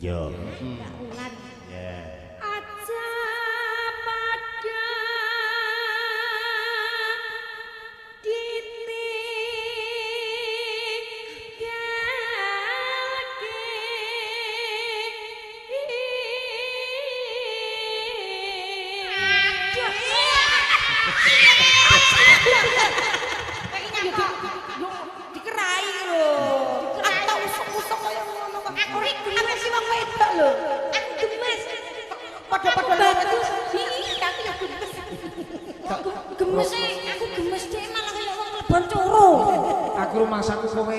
Yo. Mbak Wulan. Ya. Aja padha ditinggalke. Yo dikerai lho. Atau usuk-usuk kaya ngono kok. Aku iki wong wedok lho. Aku gemes. Padha-padha bagus. Iki aku ya gemes. Gemes e, aku gemes dhek malah kaya wong mlebon coro. Aku rumangsaku kowe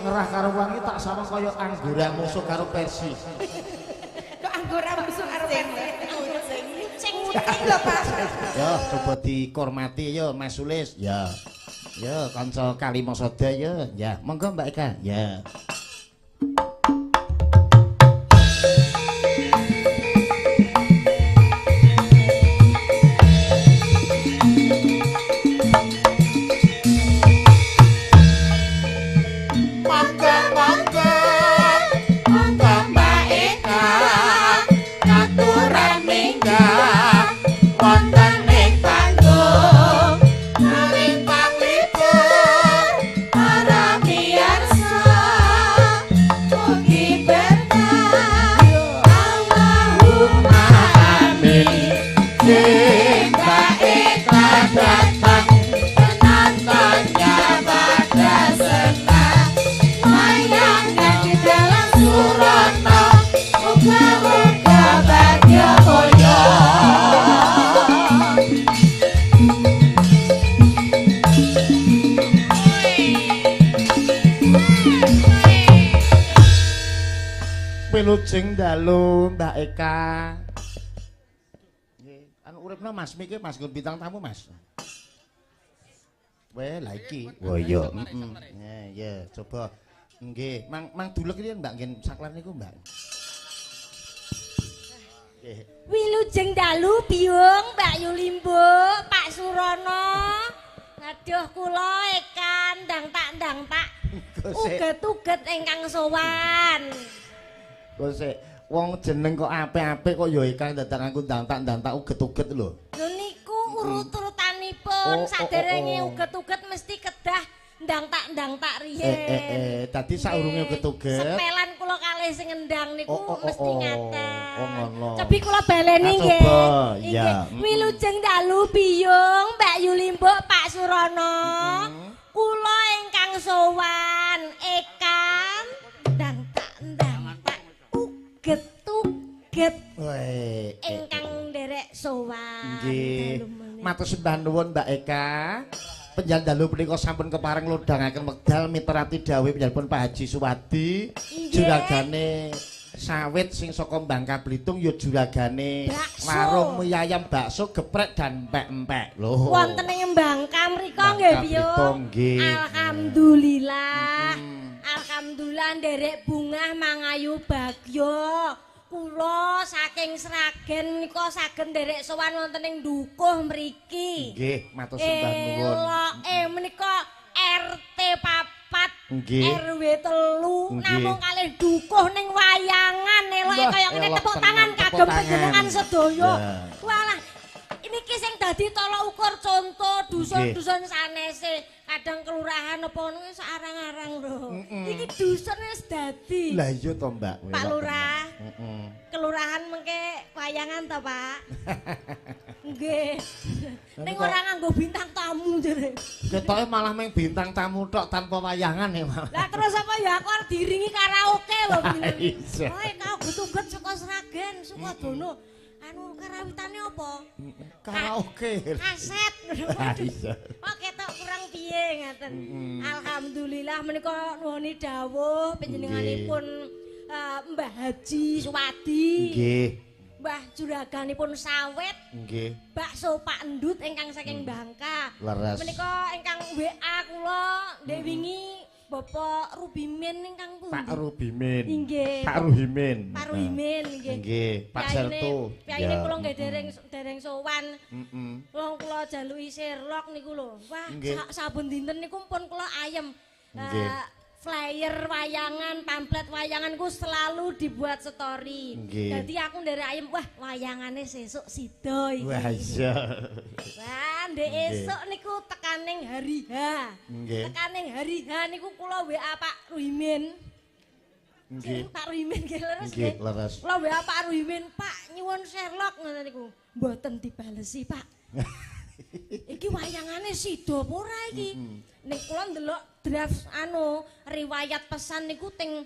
ngerah karo wong iki tak sawang kaya anggora musuh karo Persi. Kok anggora musuh karo Persi? Kucing lho, Pak. Yo coba dikormati yo Mas Sulis. Ya. Yo kanca Kalimasada yo. Ya, monggo Mbak Eka. Ya. Monggo monggo monggo Mbak Eka katuran minggah wonten ing panggung maring panglipur para miyarsa mugi berkah Allahumma amin. Mbak Eka datang penontonnya pada senang wayangnya di dalam Surana muga-muga bagya mulya. Wilujeng dalu Mbak Eka. Nggih, anu uripno Mas miki Mas nggon bintang tamu Mas. Weh, lah iki. Oh iya, heeh. Ya, ya, coba. Nggih, mang mang dulek iki Mbak nggih saklar niku Mbak. Nggih. Wilujeng dalu Biyung, Mbak Yulimbo, Pak Surono. Aduh kula Eka ndang tak ndang tak uget-uget ingkang sowan. Kok sik wong jeneng kok apik-apik kok ya Eka dadak aku ndang tak ndang tak uget-uget lho. Lho niku urut-urutanipun saderenge uget-uget mesti kedah ndang tak riyen. Dadi saurunge uget-uget. Sepelan kula kalih sing ngendang niku mesti ngaten. Oh ngono. Cepi kula baleni nggih. Iya. Wilujeng dalu Biyung, Mbak Yulimbo, Pak Surono. Kula ingkang sowan Eka ndang tak uget-uget ingkang nderek sowan. Nggih. Matur sembah nuwun Mbak Eka. Panjenengan dalu punika sampun kepareng lodhangaken wekdal miterati dawuh panjenenganipun Pak Haji Suwadi. Juragane sawit sing saka Bangka Belitung ya juragane warung mie ayam bakso geprek dan empek-empek. Lho. Wonten ing Bangka mriku nggih Biyung. Alhamdulillah. Alhamdulillah nderek bungah mangayu bagya. Kula saking Sragen menika saged nderek sowan wonten ing Dukuh mriki. Nggih, matur sembah nuwun. Eloke menika RT 4 RW 3 namung kalih Dukuh ning wayangan eloke kaya ngene tepuk tangan kagem panjenengan sedaya. Walah, niki sing dadi tolok ukur conto dusun-dusun sanese. Kadang kelurahan apa ngono wis arang-arang lho. Iki dusun wis dadi. Lah iya to, Mbak. Pak Lurah. Kelurahan mengke wayangan to, Pak? Nggih. Ning ora nganggo bintang tamu jere. Ketoke malah meng bintang tamu tok tanpa wayangan ya, Mas. Lah terus apa ya aku arep diiringi karaoke lho. Kowe kau gutuget saka Sragen, Sukodono. Anu karawitane apa? Karaoke. Kaset. Kok ketok kurang piye ngaten. Alhamdulillah menika nuwuni dawuh panjenenganipun Mbah Haji Suwadi. Nggih. Mbah juraganipun sawit. Nggih. Bakso Pak Endut ingkang saking Bangka. Leres. Menika ingkang WA kula ndek wingi Bapak Rubimin ingkang pundi? Pak Rubimin. Nggih. Pak Ruhimin. Pak Ruhimin nggih. Nggih, Pak Serto. Piyayine kula nggih dereng sowan. Wong kula jaluki Sherlock niku lho. Wah, saben dinten niku pun kula ayem. Flyer wayangan, pamflet wayangan ku selalu dibuat story. Jadi aku nderek ayem, wah wayangane sesuk sida iki. Wah iya. Wah, ndek esuk niku tekaning hari H. Tekaning hari H niku kula WA Pak Ruhimin. Nggih. Pak Ruhimin nggih leres nggih. Leres. Kula WA Pak Ruhimin, Pak nyuwun Sherlock ngoten niku. Mboten dibalesi, Pak. Iki wayangane sida apa ora iki? Nek kula ndelok draft anu riwayat pesan niku teng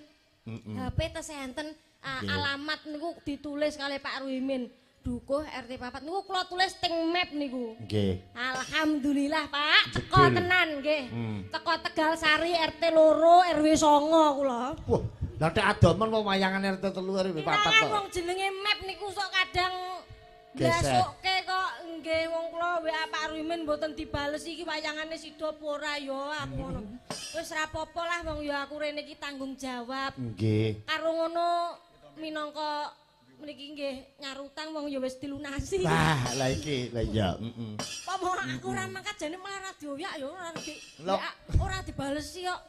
HP tesih enten alamat niku ditulis kalih Pak Ruhimin. Dukuh RT 4 niku kula tulis teng map niku. Nggih. Alhamdulillah Pak, teko tenan nggih. Teko Tegal Sari RT 2 RW 9 kula. Wah, lha tek adomen wong wayangan RT 3 RW 4 kok. Wong jenenge map niku sok kadang blasoke kok nggih wong kula WA Pak Ruhimin mboten dibales iki wayangane sida apa ora ya aku ngono. Wis ra apa-apa lah wong ya aku rene iki tanggung jawab. Nggih. Karo ngono minangka mriki nggih nyarutang wong ya wis dilunasi. Wah, lah iki lah iya, heeh. Apa aku ora mangkat jane malah ra dioyak ya ora di ora dibalesi kok.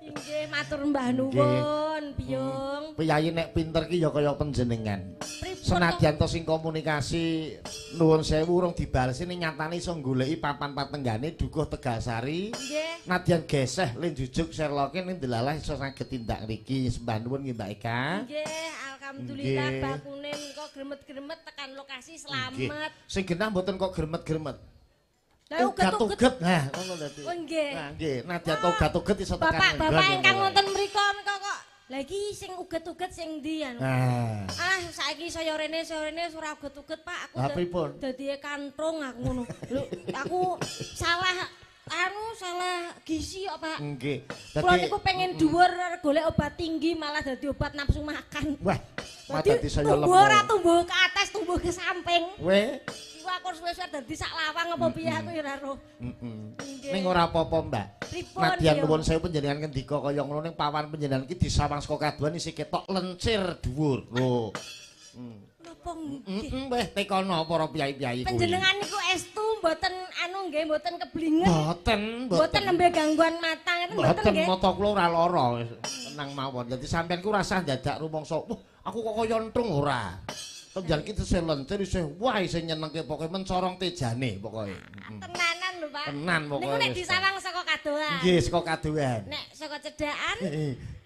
Nggih, matur mbah nuwun, Biyung. Piyayi nek pinter ki ya kaya panjenengan. Senadyan to sing komunikasi nuwun sewu urung dibalesi ning nyatane iso goleki papan patenggane Dukuh Tegalsari. Nggih. Nadyan geseh le njujuk Sherlocke ning delalah iso saged tindak ngriki. Sembah nuwun nggih Mbak Eka. Nggih, alhamdulillah bakune kok gremet-gremet tekan lokasi slamet. Sing genah mboten kok gremet-gremet. Uget-uget. Nah, ngono dadi. Oh nggih. Nah, nggih, nadyan uget-uget iso tekan. Bapak-bapak ingkang wonten mriku kok lha iki sing uget-uget sing ndi anu? Ah, saiki saya rene ora uget-uget, Pak. Aku dadi kantung aku ngono. Lho, aku salah anu salah gizi kok, Pak. Nggih. Kula niku pengen dhuwur golek obat tinggi malah dadi obat nafsu makan. Wah, malah dadi saya lemu. Tumbuh ora tumbuh ke atas, tumbuh ke samping. Weh, iku aku suwe-suwe dadi sak lawang apa piye aku ya ora roh. Heeh. Ning ora apa-apa, Mbak. Nadyan nuwun sewu panjenengan ngendika kaya ngono ning pawan panjenengan iki disawang saka kaduan isih ketok lencir dhuwur. Lho. Napa nggih? Weh tekono para piyai-piyai kuwi. Panjenengan niku estu mboten anu nggih mboten keblinget. Mboten, mboten nembe gangguan mata ngeten mboten nggih. Mboten mata kula ora lara wis tenang mawon. Dadi sampean ku rasah ndadak rumangsa, wah aku kok kaya entung ora. Panjenengan iki isih lencir isih wah isih nyenengke pokoke mencorong tejane pokoke. Tenanan lho Pak. Tenan pokoke. Niku nek disawang saka kadohan. Nggih saka kadohan. Nek saka cedhakan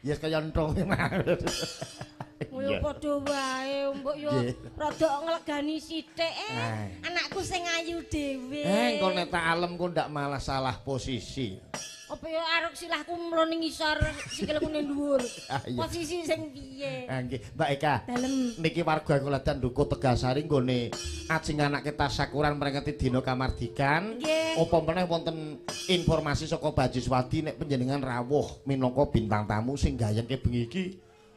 ya kaya entung. Yo padha wae mbok yo rada nglegani sithik anakku sing ayu dhewe. Engko nek tak alem ku ndak malah salah posisi. Apa yo arep silahku mrono ning ngisor sikilku ning dhuwur. Posisi sing piye? Nggih, Mbak Eka. Dalem. Niki warga Kuladan Dukuh Tegalsari nggone ajeng anake tasakuran mrengeti dina kamardikan. Apa meneh wonten informasi saka Pak Haji Suwadi nek panjenengan rawuh minangka bintang tamu sing gayengke bengi iki.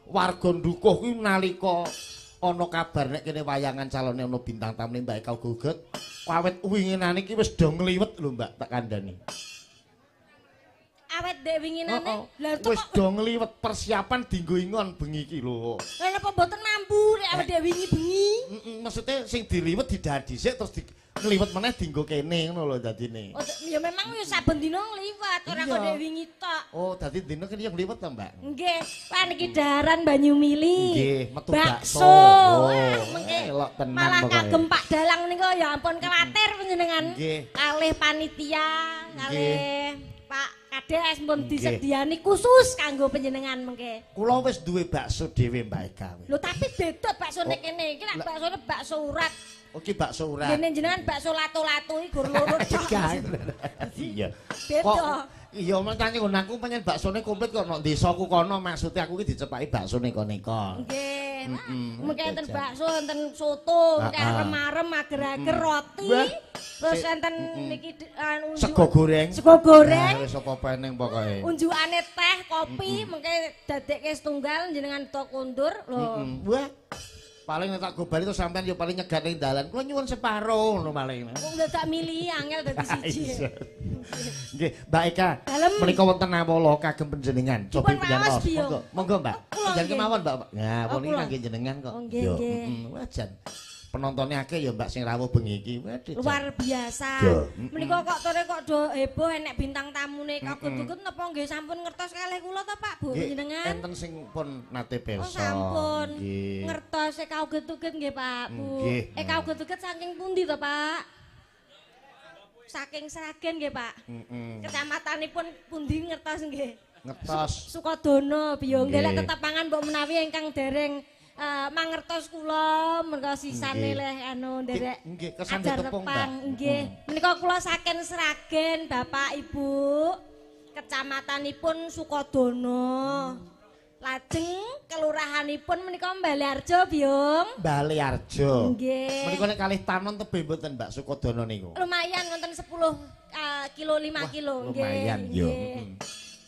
Warga Dukuh kuwi nalika ana kabar nek kene wayangan calone ana bintang tamune Mbak Eka Uget, awet winginane iki wis do ngliwet lho Mbak tak kandhani. Awet dek winginane? Lah wis do ngliwet persiapan dinggo ingon bengi iki lho. Lah napa mboten mampu nek awet dek wingi bengi? Heeh, maksude sing diliwet didahar dhisik terus di ngliwet meneh dinggo kene ngono lho dadine. Oh, ya memang ya saben dina ngliwet, ora kok dek wingi tok. Oh, dadi dina kene yo ngliwet to, Mbak? Nggih. Wah niki daharan banyu mili. Nggih, metu bakso. Wah, mengke elok tenan malah pokoke. Kagem Pak Dalang niku ya ampun kuwatir panjenengan. Nggih. Kalih panitia, kalih Pak Kades pun disediani khusus kanggo panjenengan mengke. Kula wis duwe bakso dhewe Mbak Eka. Lho tapi beda baksone kene. Iki lak baksone bakso urat. Oke bakso urat. Ngene jenengan bakso lato-lato iki gur loro tok. Iya. Beda. Iya makane ngono aku pengen baksone komplit kok nang desaku kono maksude aku iki dicepaki baksone neko-neko. Nggih. Mengke enten bakso, enten soto, mengke arem-arem, ager-ager roti. Terus enten niki anu sego goreng. Sego goreng. Wis apa eneng pokoke. Unjukane teh, kopi, mengke dadekke setunggal jenengan to kondur lho. Wah. Paling nek tak go bali terus sampean yo paling nyegat ning dalan. Kula nyuwun separo ngono paling. Wong dadak milih angel dadi siji. Nggih, Mbak Eka. Menika wonten awala kagem panjenengan. Cobi panjenengan. Monggo, monggo Mbak. Panjenengan kemawon, Mbak. Nah, pun iki kangge jenengan kok. Nggih, nggih. Wah jan. Penontonnya akeh ya Mbak sing rawuh bengi iki. Luar biasa. Menika kok tore kok do heboh enek bintang tamune kaget-kaget napa nggih sampun ngertos kalih kula to Pak Bu panjenengan? Enten sing pun nate pirsa. Oh sampun. Ngertos e kauget-uget nggih Pak Bu. Eh kauget-uget saking pundi to Pak? Saking Sragen nggih Pak. Kecamatanipun pundi ngertos nggih? Ngertos. Sukodono biyong ndelek tetepangan mbok menawi ingkang dereng mangertos kula menika sisane leh anu nderek nggih kesan ditepung Mbak. Nggih. Menika kula saking Sragen Bapak Ibu. Kecamatanipun Sukodono. Lajeng kelurahanipun menika Balearjo, Biyung. Balearjo. Nggih. Menika nek kalih tanon tebih mboten Mbak Sukodono niku? Lumayan wonten 10 kilo 5 kilo nggih. Lumayan yo.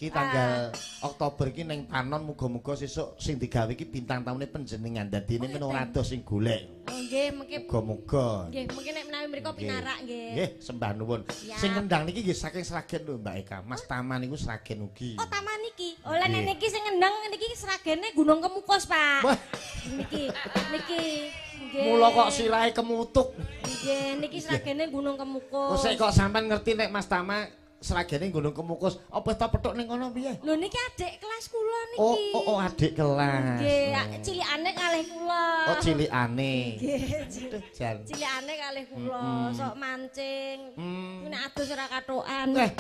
Iki tanggal Oktober iki ning Tanon muga-muga sesuk sing digawe iki bintang tamune panjenengan. Dadine men ora adoh sing golek. Oh nggih, mengke muga-muga. Nggih, mengke nek menawi mriku pinarak nggih. Nggih, sembah nuwun. Sing ngendang niki nggih saking Sragen lho Mbak Eka. Mas Tama niku Sragen ugi. Oh, Tama niki. Oh, lha nek niki sing ngendang niki Sragene Gunung Kemukus, Pak. Wah. Niki, niki. Nggih. Mula kok sirahe kemutuk. Nggih, niki Sragene Gunung Kemukus. Kok sik kok sampean ngerti nek Mas Tama Sragene Gunung Kemukus, apa ta petuk ning kono piye? Lho niki adik kelas kula niki. Oh, adik kelas. Nggih, cilikane kalih kula. Oh, cilikane. Nggih, cilikane kalih kula, sok mancing. Nek adus ora kathokan. Eh,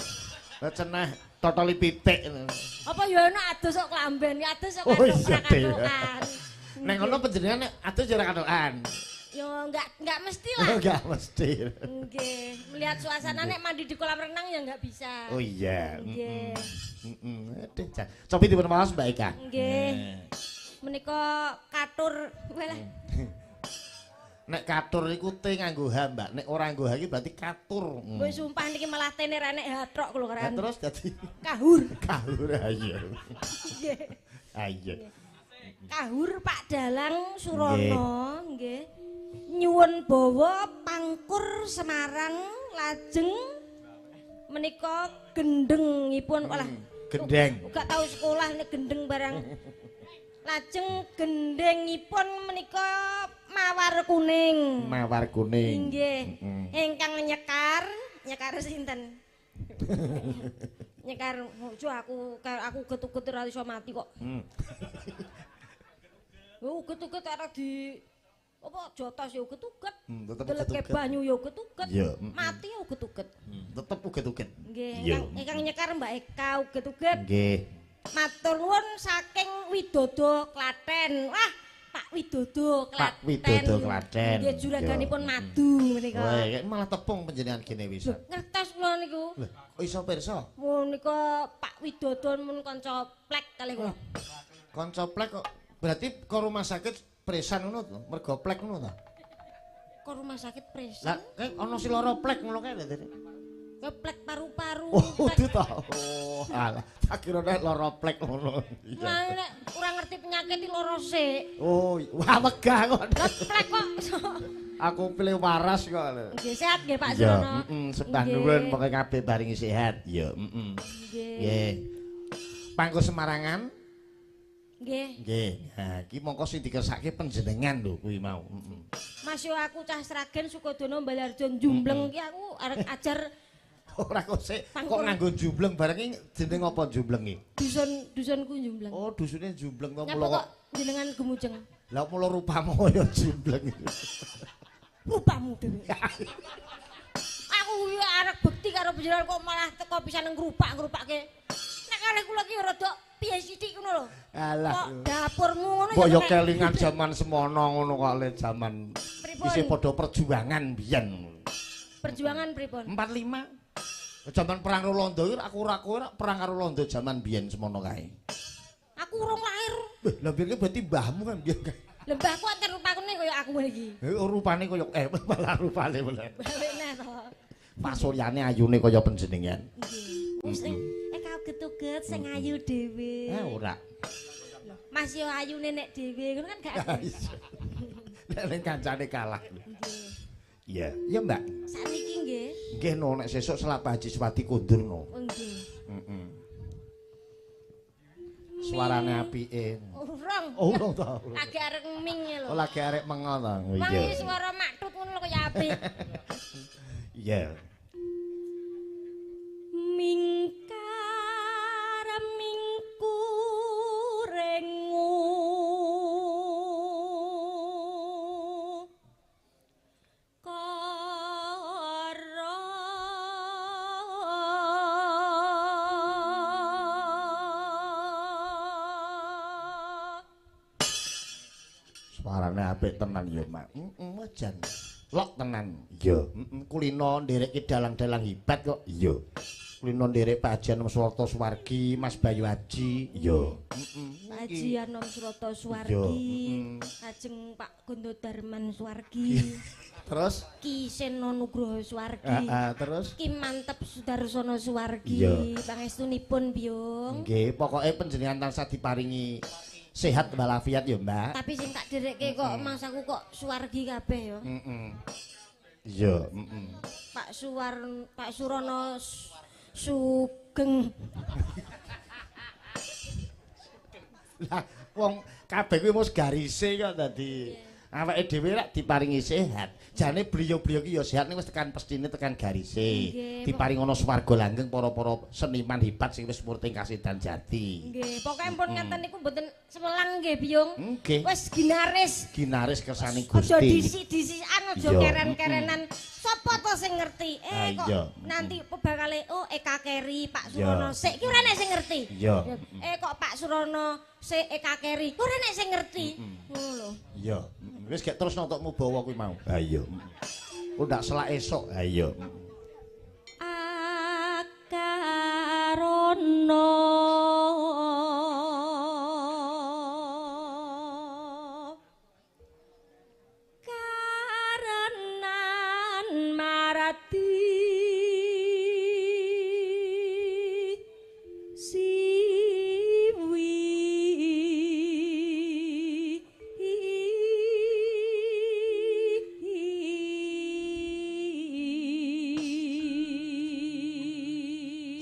cenah totoli pitik. Apa ya enak adus sok klamben, ya adus sok ora kathokan. Nek ngono panjenengan nek adus ya ora kathokan. Yo enggak mesti lah. Oh, enggak mesti. Nggih, melihat suasana nek mandi di kolam renang ya enggak bisa. Oh iya. Nggih. Aduh, cobi dipun maos Mbak Eka. Nggih. Menika katur walah. Nek katur iku T nganggo H, Mbak. Nek ora nganggo H iki berarti katur. Mbok sumpah niki malah tene ra nek hatrok kula karen. Terus dadi kahur. Kahur ayo. Nggih. Ayo. Kahur Pak Dalang Surono, nggih. Nyuwun bawa pangkur Semarang lajeng menika gendengipun walah gendeng gak tau sekolah nek gendeng barang. Lajeng gendengipun menika mawar kuning. Mawar kuning. Nggih. Ingkang nyekar, nyekar sinten? Nyekar ojo aku uget-uget ora iso mati kok. Uget-uget ora di apa jotos ya uget-uget. Deleke banyu ya uget-uget. Mati ya uget-uget. Tetep uget-uget. Nggih, ingkang nyekar Mbak Eka uget-uget. Nggih. Matur nuwun saking Widodo Klaten. Wah, Pak Widodo Klaten. Pak Widodo Klaten. Nggih, juraganipun madu menika. Wah, malah tepung panjenengan kene wis. Ngertos kula niku. Lho, kok iso pirsa? Menika Pak Widodo mun kanca plek kalih kula. Kanca plek kok berarti ke rumah sakit presan ngono to, mergo plek ngono ta? Kok rumah sakit presan? Lah, kae ana si lara plek ngono kae lho. Plek paru-paru. Oh, kudu ta. Oh, alah, tak kira nek lara plek ngono. Lah nek ora ngerti penyakit iki lara sik. Oh, wah wegah kok. Lah plek kok. Aku pilih waras kok. Nggih, sehat nggih Pak Surono. Heeh, sembah nuwun pokoke kabeh paringi sehat. Ya, heeh. Nggih. Pangku Semarangan. Nggih. Nggih. Nah, iki mongko sing dikersake panjenengan lho kuwi mau. Heeh. Mas yo aku cah Sragen Sukodono Balarjo Jumbleng iki aku arep ajar ora kok sik kok nganggo jumbleng bareng iki jeneng apa jumbleng iki? Dusun dusunku Jumbleng. Oh, dusune Jumbleng to mula kok jenengan gemujeng. Lah mula rupamu kaya jumbleng. Rupamu dhewe. Aku arep bekti karo panjenengan kok malah teko pisan ngrupak-ngrupake. Nek kalih kula ki rada piye sithik ngono lho. Alah. Kok dapurmu ngono ya. Kok ya kelingan jaman semono ngono kok le jaman isih padha perjuangan biyen. Perjuangan pripun? 45. Jaman perang karo Londo iki aku ora perang karo Londo jaman biyen semono kae. Aku urung lahir. Lha biyen berarti mbahmu kan biyen kae. Lha mbahku antar rupane kaya aku iki. Rupane kaya malah rupane malah. Balik neh to. Pasuryane ayune kaya panjenengan. Nggih. Wis kaget-uget sing ayu dhewe. Eh ora. Mas yo ayune nek dhewe ngono kan gak. Nek ning kancane kalah. Nggih. Iya, iya Mbak. Sakniki nggih. Nggih no nek sesuk selak Pak Haji Suwadi kondur no. Nggih. Heeh. Suarane apike. Urung. Oh, urung ta. Lagi arek ming lho. Oh, lagi arek mengo ta. Iya. Wong suara maktut ngono lho kaya apik. Iya. Mingkar mingku rengu kara Suarane apik tenan ya, Mak. Heeh, jan. Lok tenan. Iya. Heeh, kulino ndereke dalang-dalang hebat kok. Iya. Kulino nderek Pak Haji Anom Surata Suwargi, Mas Bayu Aji. Iya. Heeh. Pak Haji Anom Surata Suwargi, Ajeng Pak Gondo Darman Suwargi. Terus Ki Seno Nugroho Suwargi. Heeh, terus Ki Mantep Sudarsono Suwargi. Pangestunipun, Biyung. Nggih, pokoke panjenengan tansah diparingi sehat walafiat ya, Mbak. Tapi sing tak derekke kok mangsaku kok Suwargi kabeh ya. Heeh. Iya, heeh. Pak Surono Sugeng. Lah wong kabeh kuwi mung garise kok dadi awake dhewe lek diparingi sehat. Jane beliau-beliau ki ya sehat ning wis tekan pestine tekan garise. Diparing ana swarga langgeng para-para seniman hebat sing wis murting kasidan jati. Nggih, pokoke pun ngaten niku mboten semelang nggih, Biyung. Nggih. Wis ginaris. Ginaris kersane Gusti. Aja disik-disikan, aja keren-kerenan. Sopo to sing ngerti? Eh kok nanti bakale oh Eka Keri, Pak Surono sik ki ora nek sing ngerti. Eh kok Pak Surono sik Eka Keri, ora nek sing ngerti. Ngono lho. Iya. Wis gek terus nontonmu bawa kuwi mau. Ha iya. Ku ndak selak esuk. Ha iya. Akarana karenan marati siwi.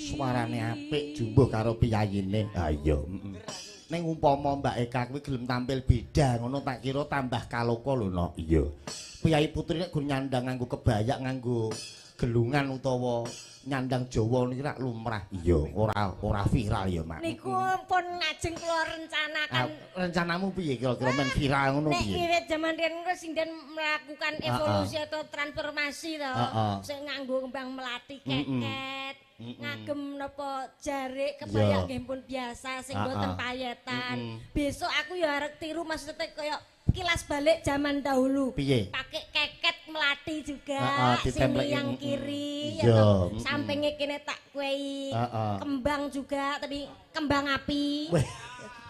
Suarane apik jumbuh karo piyayine. Ha iya. Ning umpama Mbak Eka kuwi gelem tampil beda ngono tak kira tambah kaloka lho, Nok. Iya. Piyayi putri nek gur nyandang nganggo kebayak nganggo gelungan utawa nyandang Jawa niki rak lumrah. Iya, ora viral ya, Mak. Niku pun ngajeng kula rencanakan. Rencanamu piye kira-kira men viral ngono piye? Nek wiwit jaman riyen kok sinden melakukan evolusi atau transformasi to. Sing nganggo kembang melati keket. Ngagem napa jarik kebaya nggih pun biasa sing mboten payetan. Besok aku ya arep tiru maksudnya kaya kilas balik zaman dahulu. Pakai keket melati juga, sini yang kiri, ya sampingnya kene tak kuei kembang juga, tapi kembang api. Weh,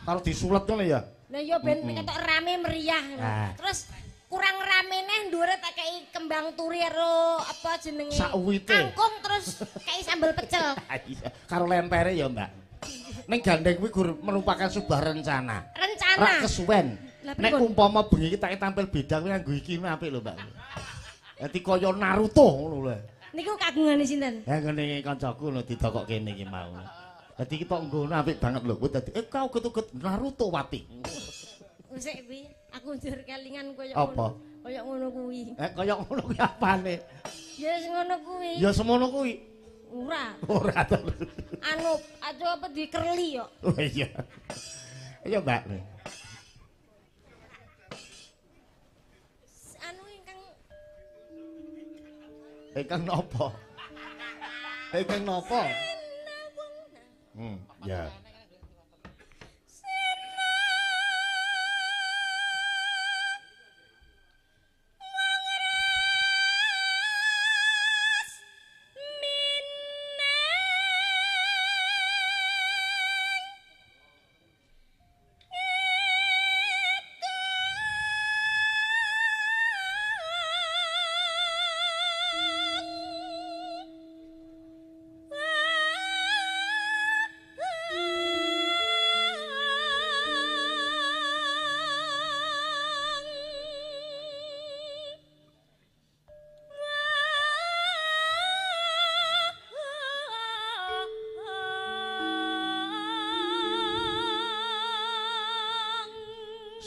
kalau disulet ngono ya? Lah ya ben ketok rame meriah. Terus kurang rame neh ndure tak kei kembang turi karo apa jenenge? Sakwite. Kangkung terus kei sambel pecel. Karo lempere ya, Mbak. Ning gandeng kuwi gur merupakan sebuah rencana. Rencana. Rak kesuwen. Nek umpama bengi iki tak tampil beda kuwi nganggo iki apik lho, Mbak. Dadi kaya Naruto ngono lho. Niku kagungane sinten? Ha ngene kancaku lho didokok kene iki mau. Dadi iki tok nggono apik banget lho. Kuwi dadi kau uget-uget Naruto Wati. Sik kuwi aku njur kelingan kaya ngono. Kaya ngono kuwi. Kaya ngono kuwi apane? Ya wis ngono kuwi. Ya semono kuwi. Ora. Ora to. Anu, aja apa dikerli yo. Oh iya. Ayo, Mbak. Anu ingkang ingkang napa? Ingkang napa? Ya.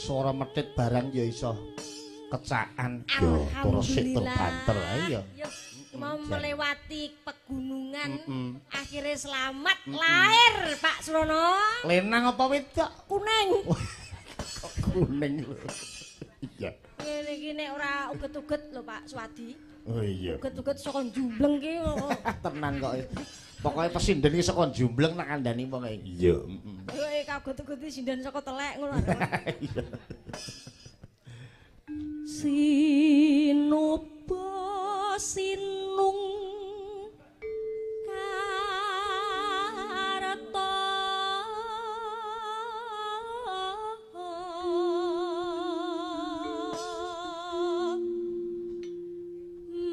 Swara metit barang ya iso kecakan. Yo, resik tur banter ayo. Mau melewati pegunungan, akhirnya selamat lahir Pak Surono. Lenang apa wedok? Kuning. Kok kuning lho. Iya. Ngene iki nek ora uget-uget lho Pak Suwadi. Oh iya. Uget-uget saka jumbleng ki. Tenan kok. Pokoke pesinden iki saka jumbleng nak kandhani wong e. Iya, heeh. Kowe kaget-uget sinden saka telek ngono. Iya. Sinuba sinung karta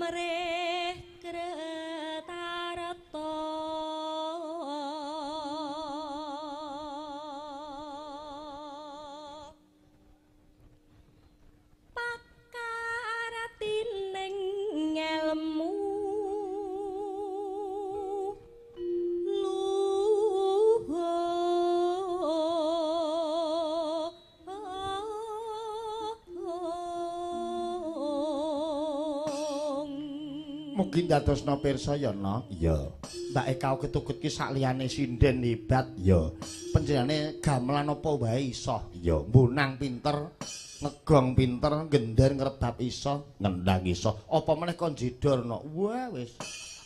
mreh kretarta pakaratining ngelmu Mugi ndadosna pirsa ya, No. Iya. Mbak Eka uget-uget ki sakliyane sinden hebat. Iya. Panjenengane gamelan apa wae iso. Iya. Mbonang pinter, ngegong pinter, gender ngrebab iso, ngendang iso. Apa meneh kon jedor, No. Wah, wis.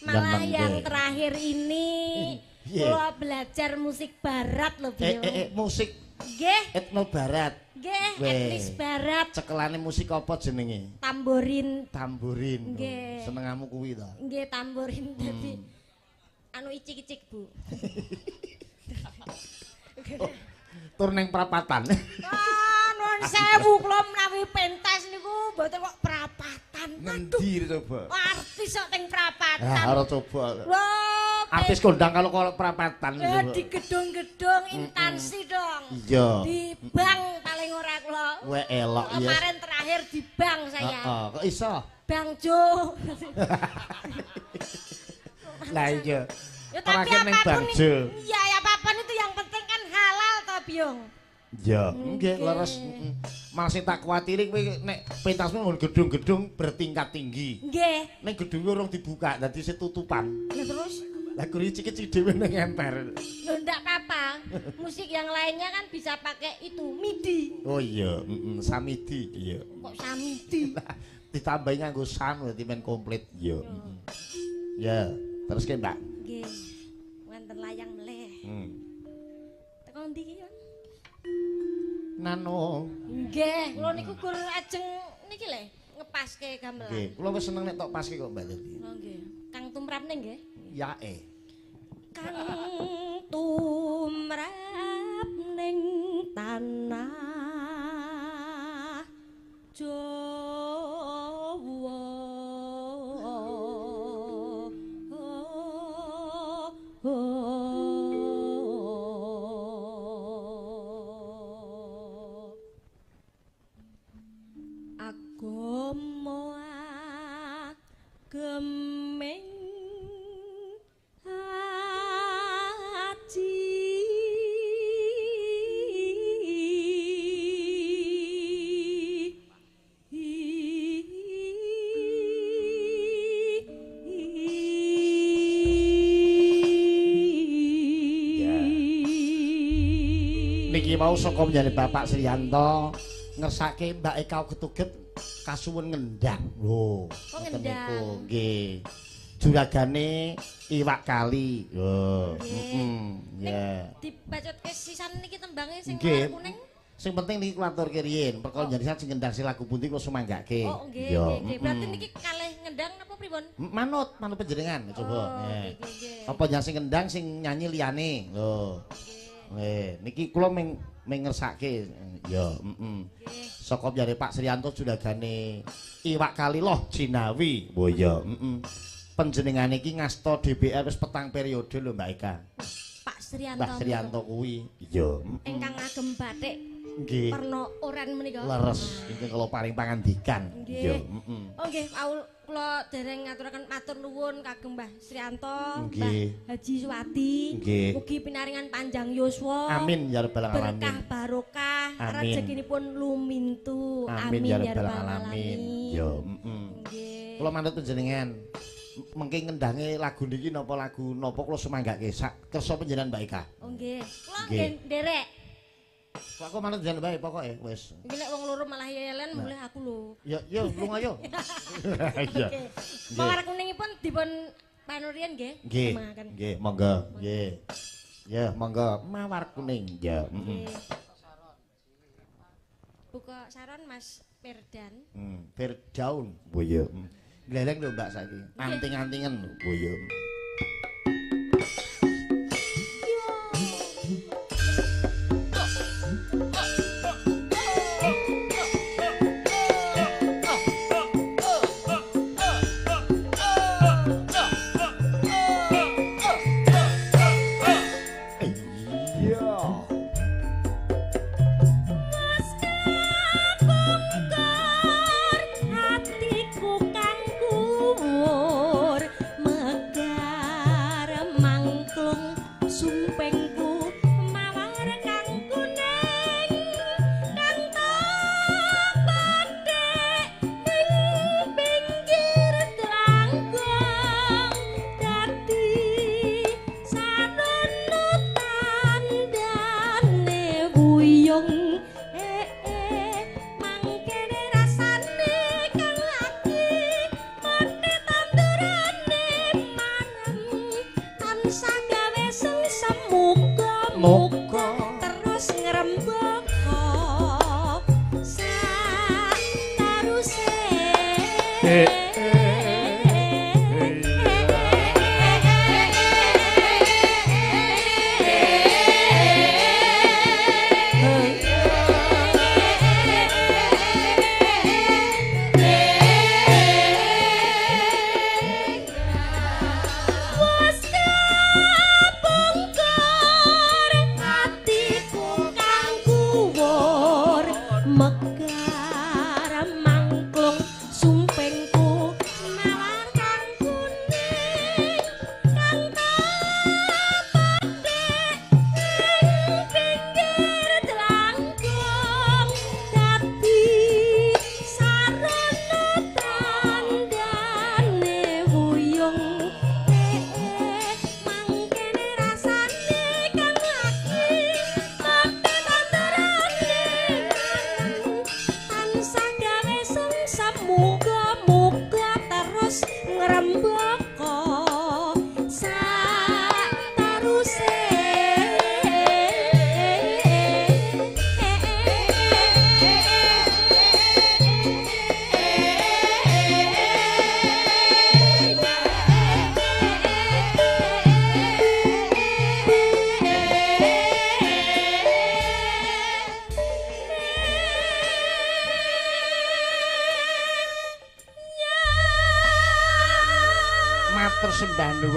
Malah yang terakhir ini kula belajar musik barat lho, Bro. Musik nggih, etno barat. Nggih, etnis barat. Cekelane musik apa jenenge? Tamborin. Tamborin. Nggih. Senengamu kuwi ta? Nggih, tamborin dadi anu icik-icik, Bu. Oh, tur ning prapatan. Ah, nuwun sewu kula menawi pentas niku mboten kok prapatan. Ngendi coba? Artis kok teng prapatan. Ah, ora coba. Lho, artis kondang kalau kalau prapatan. Ya, di gedung-gedung instansi dong. Iya. Di bank paling ora kula. Weh elok ya. Kemarin terakhir di bank saya. Heeh, kok iso? Bang Jo. Lah iya. Ya tapi apapun. Iya, ya apapun itu yang penting kan halal toh, Byung. Iya, nggih leres. Malah sing tak kuwatiri kowe nek pentasmu nggon gedung-gedung bertingkat tinggi. Nggih. Ning gedunge urung dibuka, dadi sik tutupan. Lah terus? Lah kuwi cicik dhewe ning emper. Lho ndak apa-apa. Musik yang lainnya kan bisa pakai itu MIDI. Oh iya, samidi. Iya. Kok samidi? Ditambahi nganggo sam dadi men komplit. Iya. Ya, terus ke Mbak. Nggih. Wonten layang meleh. Teko ndi iki, Yon? Nano. Nggih, kula niku gur ajeng niki lho, ngepaske gamelan. Nggih, kula wis seneng nek tok paske kok Mbak dadi. Oh nggih. Kang tumrapne nggih. Yae. Kang tumrap ning tanah Jawa. Agama ageming aji Niki mau saka njane Bapak Sriyanto ngersake Mbak Eka Uget-uget kasuwun ngendang. Lho, kok ngendang? Nggih. Juragane iwak kali. Lho, heeh. Ya. Dibacutke sisan niki tembange sing kuning. Sing penting niki kula aturke riyin, perkara njenengan sing ngendang sing lagu pundi kula sumanggake. Oh, nggih, nggih. Berarti niki kalih ngendang napa pripun? Manut, manut panjenengan coba. Nggih, nggih. Apa yang sing ngendang sing nyanyi liyane. Lho. Nggih, niki kula ming ngersake. Ya, heeh. Saka jare Pak Sriyanto juragane iwak kali loh Jinawi. Oh iya, heeh. Panjenengane iki ngasta DPR wis 4 periode lho Mbak Eka. Pak Sriyanto. Pak Sriyanto kuwi. Iya. Ingkang ngagem batik Nggih. Werna oren menika. Leres ingkang kula paring pangandikan. Nggih. Oh nggih, kula dereng ngaturaken matur nuwun kagem Mbah Srianto, Mbah Haji Suwadi. Mugi pinaringan panjang yuswa. Amin ya rabbal alamin. Berkah barokah, rezekinipun lumintu. Amin ya rabbal alamin. Yo, nggih. Kula manut panjenengan. Mengke ngendange lagu niki napa lagu napa kula semanggake sak kersa panjenengan Mbak Eka. Oh nggih. Kula nggih nderek. Kok aku manut jenengan bae pokoke wis. Iki lek wong loro malah yelen mulih aku lho. Ya yo lunga yo. Iya. Mawar kuningipun dipun panurian nggih. Nggih. Nggih, monggo. Nggih. Ya, monggo mawar kuning. Ya, heeh. Buka saron Mas Firdan. Firdaun. Oh iya. Gleleng lho Mbak saiki. Anting-antingen lho. Oh iya.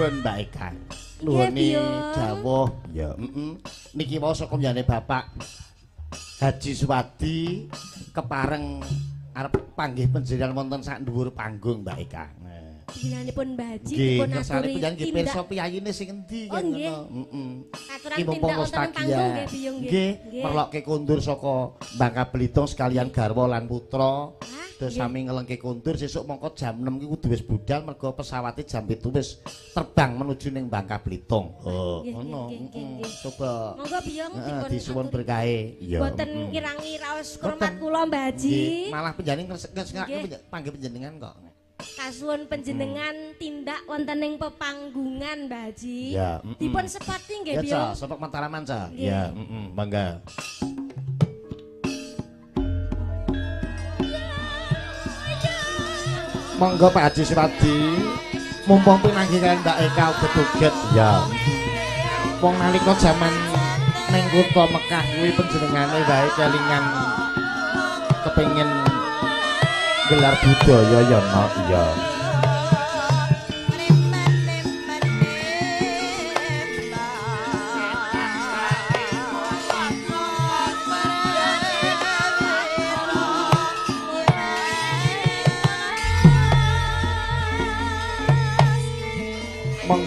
Mbak Eka. Nuwuni dawuh. Ya, heeh. Niki wau saka njane Bapak Haji Suwadi kepareng arep panggih panjenengan wonten sak dhuwur panggung Mbak Eka. Panjenenganipun Mbah Haji dipun aturi. Nggih, nggih pirsa piyayine sing endi ngono. Heeh. Aturan tindak wonten panggung nggih Biyung nggih. Nggih, merlokke kondur saka Bangka Belitung sekalian garwa lan putra. Terus sami ngelengke kondur sesuk mongko jam 6 ki kudu wis budal mergo pesawate jam 7 wis terbang menuju ning Bangka Belitung. Oh, ngono. Coba. Monggo Biyung dipun disuwun berkahe. Iya. Boten ngirangi raos kromat kula Mbah Haji. Malah panjenengan ngresek panggih panjenengan kok. Kasuwun panjenengan tindak wonten ing pepanggungan Mbah Haji. Dipun sepati nggih Biyung. Ya, sepok Mataraman, Ca. Ya, heeh, mangga. Monggo Pak Haji Suwadi, mumpung pinanggih kaliyan Mbak Eka uget-uget. Ya. Wong nalika jaman ning kutha Mekah kuwi panjenengane wae kelingan kepengin gelar budaya ya nok ya.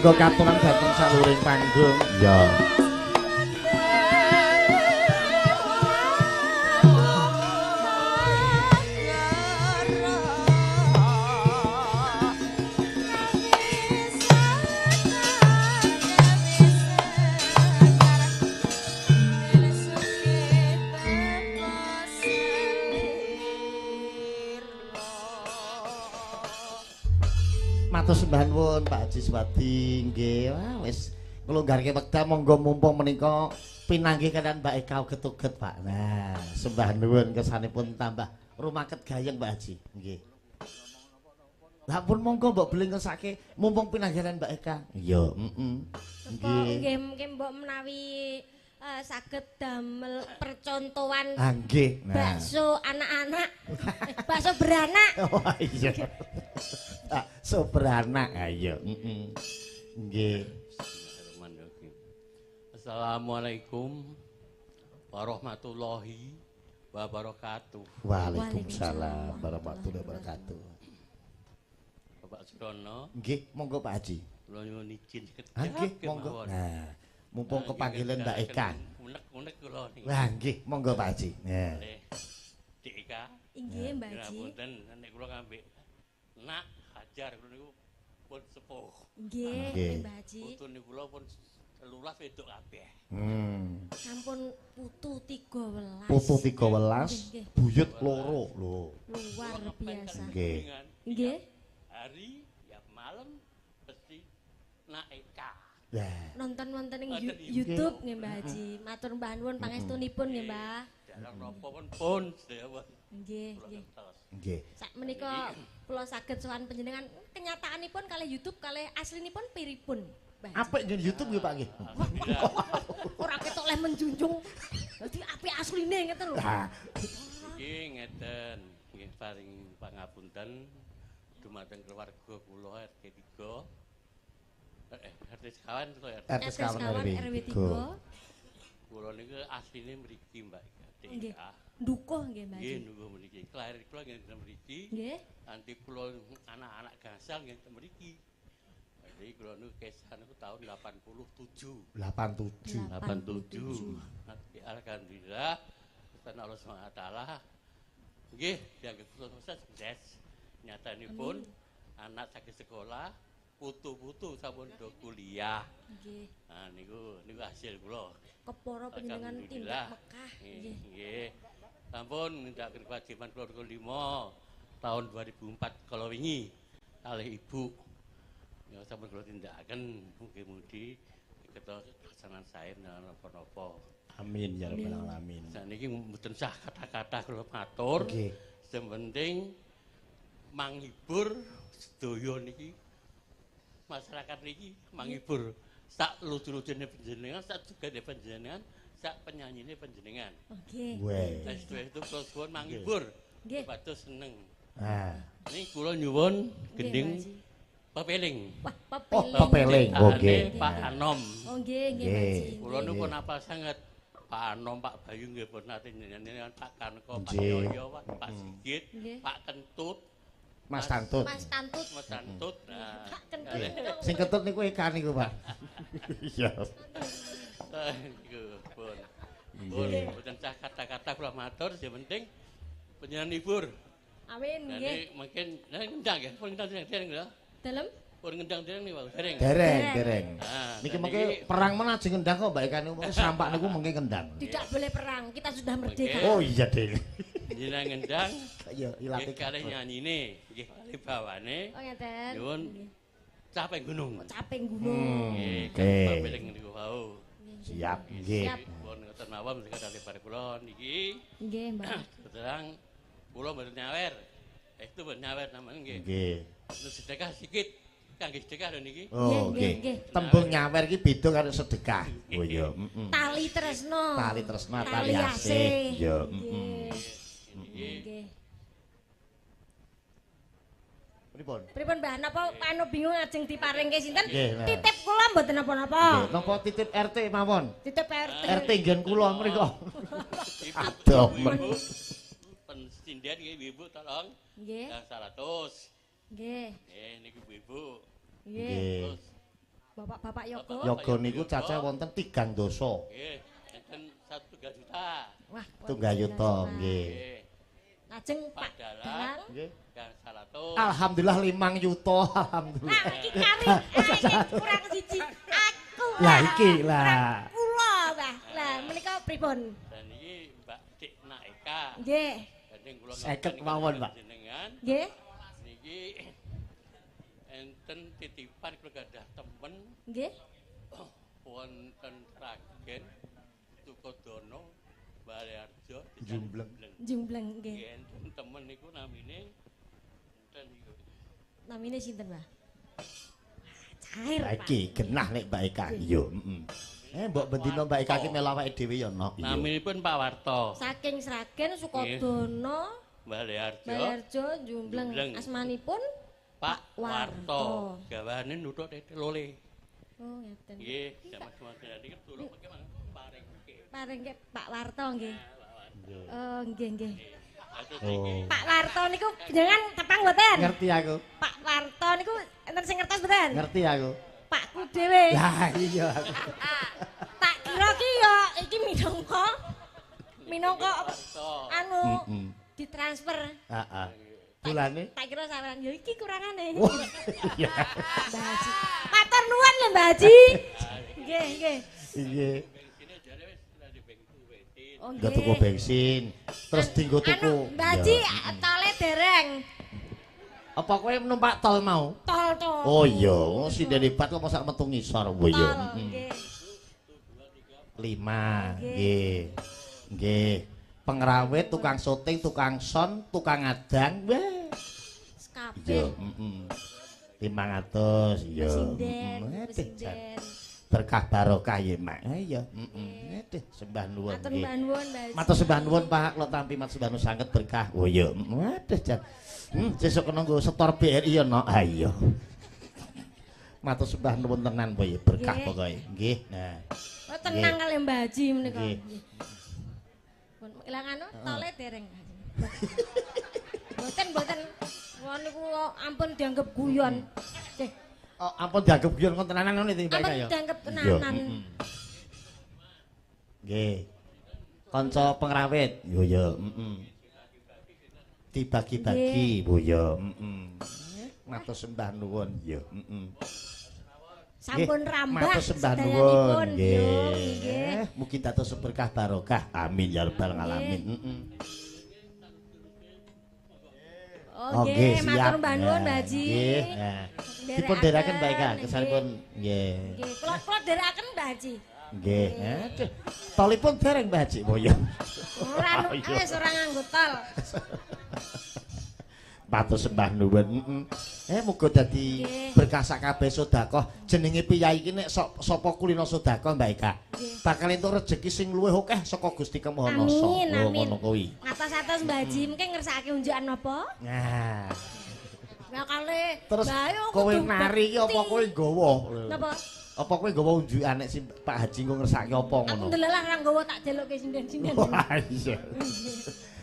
Monggo katuran dhateng saluring panggung. Ya. Matur sembah nuwun Pak Haji Suwadi. Nggih, wah wis nglonggarke wekdal monggo mumpung menika pinanggih kalian Mbak Eka uget-uget Pak. Nah, sembah nuwun kesanipun tambah rumaket gayeng Pak Haji. Nggih. Lah pun monggo mbok beli ngersake mumpung pinanggih kalian Mbak Eka. Iya, heeh. Nggih. Nggih, mungkin mbok menawi saged damel percontohan. Ah nggih. Nah. Bakso anak-anak. Bakso beranak. Oh iya. Bakso beranak. Ayo. Heeh. Nggih. Assalamualaikum warahmatullahi wabarakatuh. Waalaikumsalam warahmatullahi wabarakatuh. Bapak Surono. Nggih, monggo Pak Haji. Kula nyuwun izin sekedhap. Nggih, monggo. Nah, mumpung kepanggilan Mbak Eka. Unek-unek kula niki. Wah, nggih, monggo Pak Haji. Nah. Dik Eka. Nggih, Mbak Haji. Ngapunten nek kula ngambek nak hajar kula niku pun sepuh. Nggih, Mbak Haji. Putune kula pun 13 wedok kabeh. Sampun putu 13. Putu 13, buyut loro lho. Luar biasa. Nggih. Nggih. Hari ya malam pasti nak Eka. Lah. Nonton wonten ing YouTube nggih Mbah Haji. Matur mbah nuwun pangestunipun nggih Mbah. Dalang napa pun pun sedaya. Nggih, nggih. Nggih. Sak menika kula saged sowan panjenengan kenyataanipun kalih YouTube kalih aslinipun piripun Mbah Haji. Apik njen YouTube nggih Pak nggih. Ora ketok leh menjunjung. Dadi apik asline ngeten lho. Iki ngeten, nggih paring pangapunten dumateng keluarga kula RT 3. RT sekawan to RT. RT sekawan RW 3. Kula niku asline mriki Mbak Eka. Nggih. Ndukuh nggih Mbak. Nggih ndukuh mriki. Lahir kula nggih mriki. Nggih. Nanti kula anak-anak gangsal nggih mriki. Jadi kula niku kesan niku tahun 87. 87. 87. Nanti alhamdulillah kesan Allah SWT. Nggih, dianggep sukses. Nyatanipun anak saged sekolah, putu-putu sampun do kuliah. Nggih. Nah niku niku hasil kula. Kepara panjenengan tindak Mekah. Nggih. Nggih. Sampun nindakaken kewajiban kula 5 tahun 2004 kala wingi kalih ibu. Ya sampun kula tindakaken mugi-mugi kita kesanan sae napa-napa. Amin ya rabbal alamin. Saniki mboten sah kata-kata kula matur. Nggih. Sing penting manghibur sedaya niki masyarakat niki manghibur sak lucu-lucune panjenengan, sak jugane panjenengan, sak penyanyine panjenengan. Nggih. Wes itu kula suwun manghibur. Nggih. Supados seneng. Nah, niki kula nyuwun gending pepeling. Wah, pepeling. Oh, pepeling. Nggih. Pak Anom. Oh, nggih, nggih, Pak Haji. Kula niku pun apal sanget. Pak Anom, Pak Bayu nggih pun nate nyanyi Pak Kanko, Pak Yoyo, Pak Sigit, Pak Kentut. Mas Tantut. Mas Tantut. Mas Tantut. Nah. Pak Kentut. Sing kentut niku Eka niku, Pak. Iya. Niku pun. Pun mboten sah kata-kata kula matur, sing penting panjenengan hibur. Amin nggih. Mungkin ngendang nggih, pun ngendang dereng lho. Dalem? Pun ngendang dereng niku, dereng. Dereng, dereng. Niki mengke perang men ajeng ngendang kok Mbak Eka niku mengke sampak niku mengke ngendang. Tidak boleh perang, kita sudah merdeka. Oh iya, Dek. Jenengan ngendang. Iya, ilate kalih nyanyine, nggih kalih bawane. Oh ngeten. Nyuwun caping gunung. Caping gunung. Nggih, pepeling niku wau. Siap, nggih. Pun ngoten mawon menika lebar kula niki. Nggih, Mbak. Terang kula mboten nyawer. Itu mboten nyawer namanya nggih. Nggih. Sedekah sikit. Kangge sedekah lho niki. Oh, nggih. Tembung nyawer iki beda karo sedekah. Oh iya, heeh. Tali tresna. Tali tresna, tali asih. Iya, heeh. Nggih. Pripun? Pripun Mbah, napa anu bingung ajeng diparingke sinten? Titip kula mboten napa-napa. Nggih, napa titip RT mawon? Titip RT. RT nggen kula mriku. Adoh men. Pensinden nggih Ibu tolong. Nggih. 100. Nggih. Nggih niku Ibu. Nggih. Terus Bapak-bapak yoga. Yoga niku cacah wonten 3 dasa. Nggih, enten 1 juta. Wah, 3 yuta nggih. Lajeng Pak Dalang nggih. Alhamdulillah 5 yuta, alhamdulillah. Lah iki kari, iki kurang siji. Aku. Lah iki lah. Kula, Mbah. Lah menika pripun? Dan iki Mbak Dik Naika. Nggih. 50 mawon, Pak. Nggih. Niki enten titipan kula gadah temen. Nggih. Wonten Sragen Tukodono Balearjo Jumbleng. Jumbleng nggih. Enten temen niku namine enten niku. Namine sinten, Mbah? Cair, Pak. Iki genah nek Mbak Eka. Iya, heeh. Mbok bendina Mbak Eka iki melu awake dhewe ya, Nok. Naminipun Pak Warto. Saking Sragen Sukodono Balearjo. Balearjo Jumbleng. Asmanipun Pak Warto. Gawane nuthuk lole. Oh, ngeten. Nggih, sama-sama niki tulung mengke paringke. Paringke Pak Warto nggih. Oh, nggih nggih. Oh. Pak Warto niku jenengan tepang mboten? Ngerti aku. Pak Warto niku enten sing ngertos mboten? Ngerti aku. Pakku dhewe. Lah iya. Tak kira ki ya iki minangka anu ditransfer. Heeh. Bulane tak kira sampean ya iki kurangane. Iya. Mbah Haji. Matur nuwun lho Mbah Haji. Nggih, nggih. Nggih. Oh, nggih. Tuku bensin, terus dinggo tuku. Mbah Haji tole dereng. Apa kowe numpak tol mau? Tol to. Oh iya, sinden hebat kok mosok metu ngisor. Oh iya. Nggih. 5 nggih. Nggih. Pengrawit, tukang syuting, tukang son, tukang adang, wah. Kabeh. Iya, heeh. 500, iya. Sinden. Berkah barokah ya, Mak. Iya, heeh. Aduh, sembah nuwun. Matur sembah nuwun, Mbak. Matur sembah nuwun, Pak. Kula tampi matur sembah nuwun sanget berkah. Oh iya, aduh jan. Sesuk kena nggo setor BRI ya, Nok. Ha iya. Matur sembah nuwun tenan po ya, berkah pokoke. Nggih. Nah. Oh, tenang kali Mbah Haji menika. Ilang anu tole dereng. Mboten mboten. Wong niku ampun dianggep guyon. Nggih. Oh, ampun dianggep guyon kon tenanan ngono iki Mbak Eka ya. Ampun dianggep tenanan. Nggih. Kanca pengrawit. Yo ya, heeh. Dibagi-bagi, Bu ya, heeh. Matur sembah nuwun ya, heeh. Sampun rambah matur sembah nuwun nggih. Mugi dados berkah barokah. Amin ya rabbal alamin. Heeh. Oh nggih, matur sembah nuwun Mbah Haji. Nggih. Dipun dherekaken Mbak Eka, kesanipun nggih. Nggih, kula dherekaken Mbah Haji. Nggih. Aduh. Tolipun dereng Mbah Haji boyo. Ora wis ora nganggo tol. Matur sembah nuwun. Muga dadi berkah sakabeh sedekah. Jenenge piyai iki nek sapa kulino sedekah Mbak Eka. Bakal entuk rejeki sing luwih akeh saka Gusti Kemaha Nasa. Amin, amin. Ngono kuwi. Ngatos-atos Mbah Haji mungkin ngersakake unjukan napa? Nah. Lah kale terus kowe nari iki apa kowe nggawa? Napa? Apa kowe nggawa unjukan nek si Pak Haji engko ngersake apa ngono? Aku ndelalah ora nggawa tak jeluke sinden-sinden. Wah iya.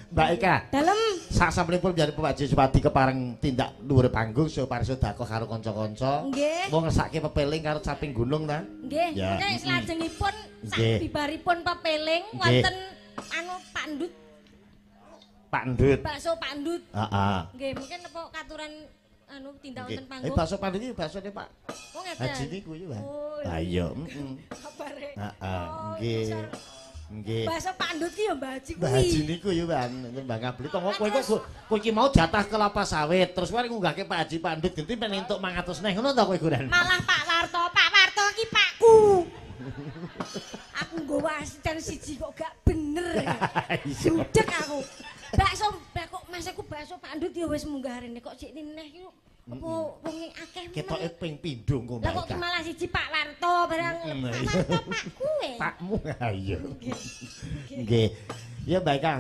Mbak Eka, dalem sak sampunipun njaluk Pak Haji Suwadi kepareng tindak dhuwur panggung supaya sedekah karo kanca-kanca. Nggih. Mau ngersake pepeling karo caping gunung ta? Nggih, mengke salajengipun sak bibaripun pepeling wonten anu pandut. Pandut. Bakso pandut. Heeh. Nggih, mungkin apa katuran anu tindak wonten panggung. Bakso pandut iki baksone Pak. Oh ngeten. Haji niku ya, Pak. Lah iya, heeh. Kabare. Heeh, nggih. Nggih. Bakso pandut ki ya Mbah Haji kuwi. Mbah Haji niku ya, Bang. Mbah Ngabli to kowe kok kowe iki mau jatah kelapa sawit, terus kowe ngunggahke Pak Haji Pandut genti men entuk 500 neh ngono to kowe Guran. Malah Pak Warto, Pak Warto ki pakku. Aku nggawa asisten siji kok gak bener. Judeg aku. Bakso kok Mas aku bakso pandut ya wis munggah rene kok sik neh iki apa wong akeh ketoke ping pindho engko Mbak. Lah kok malah siji Pak Warto barang Pak Warto pakku e. Pakmu ha iya. Nggih. Ya Mbak Eka.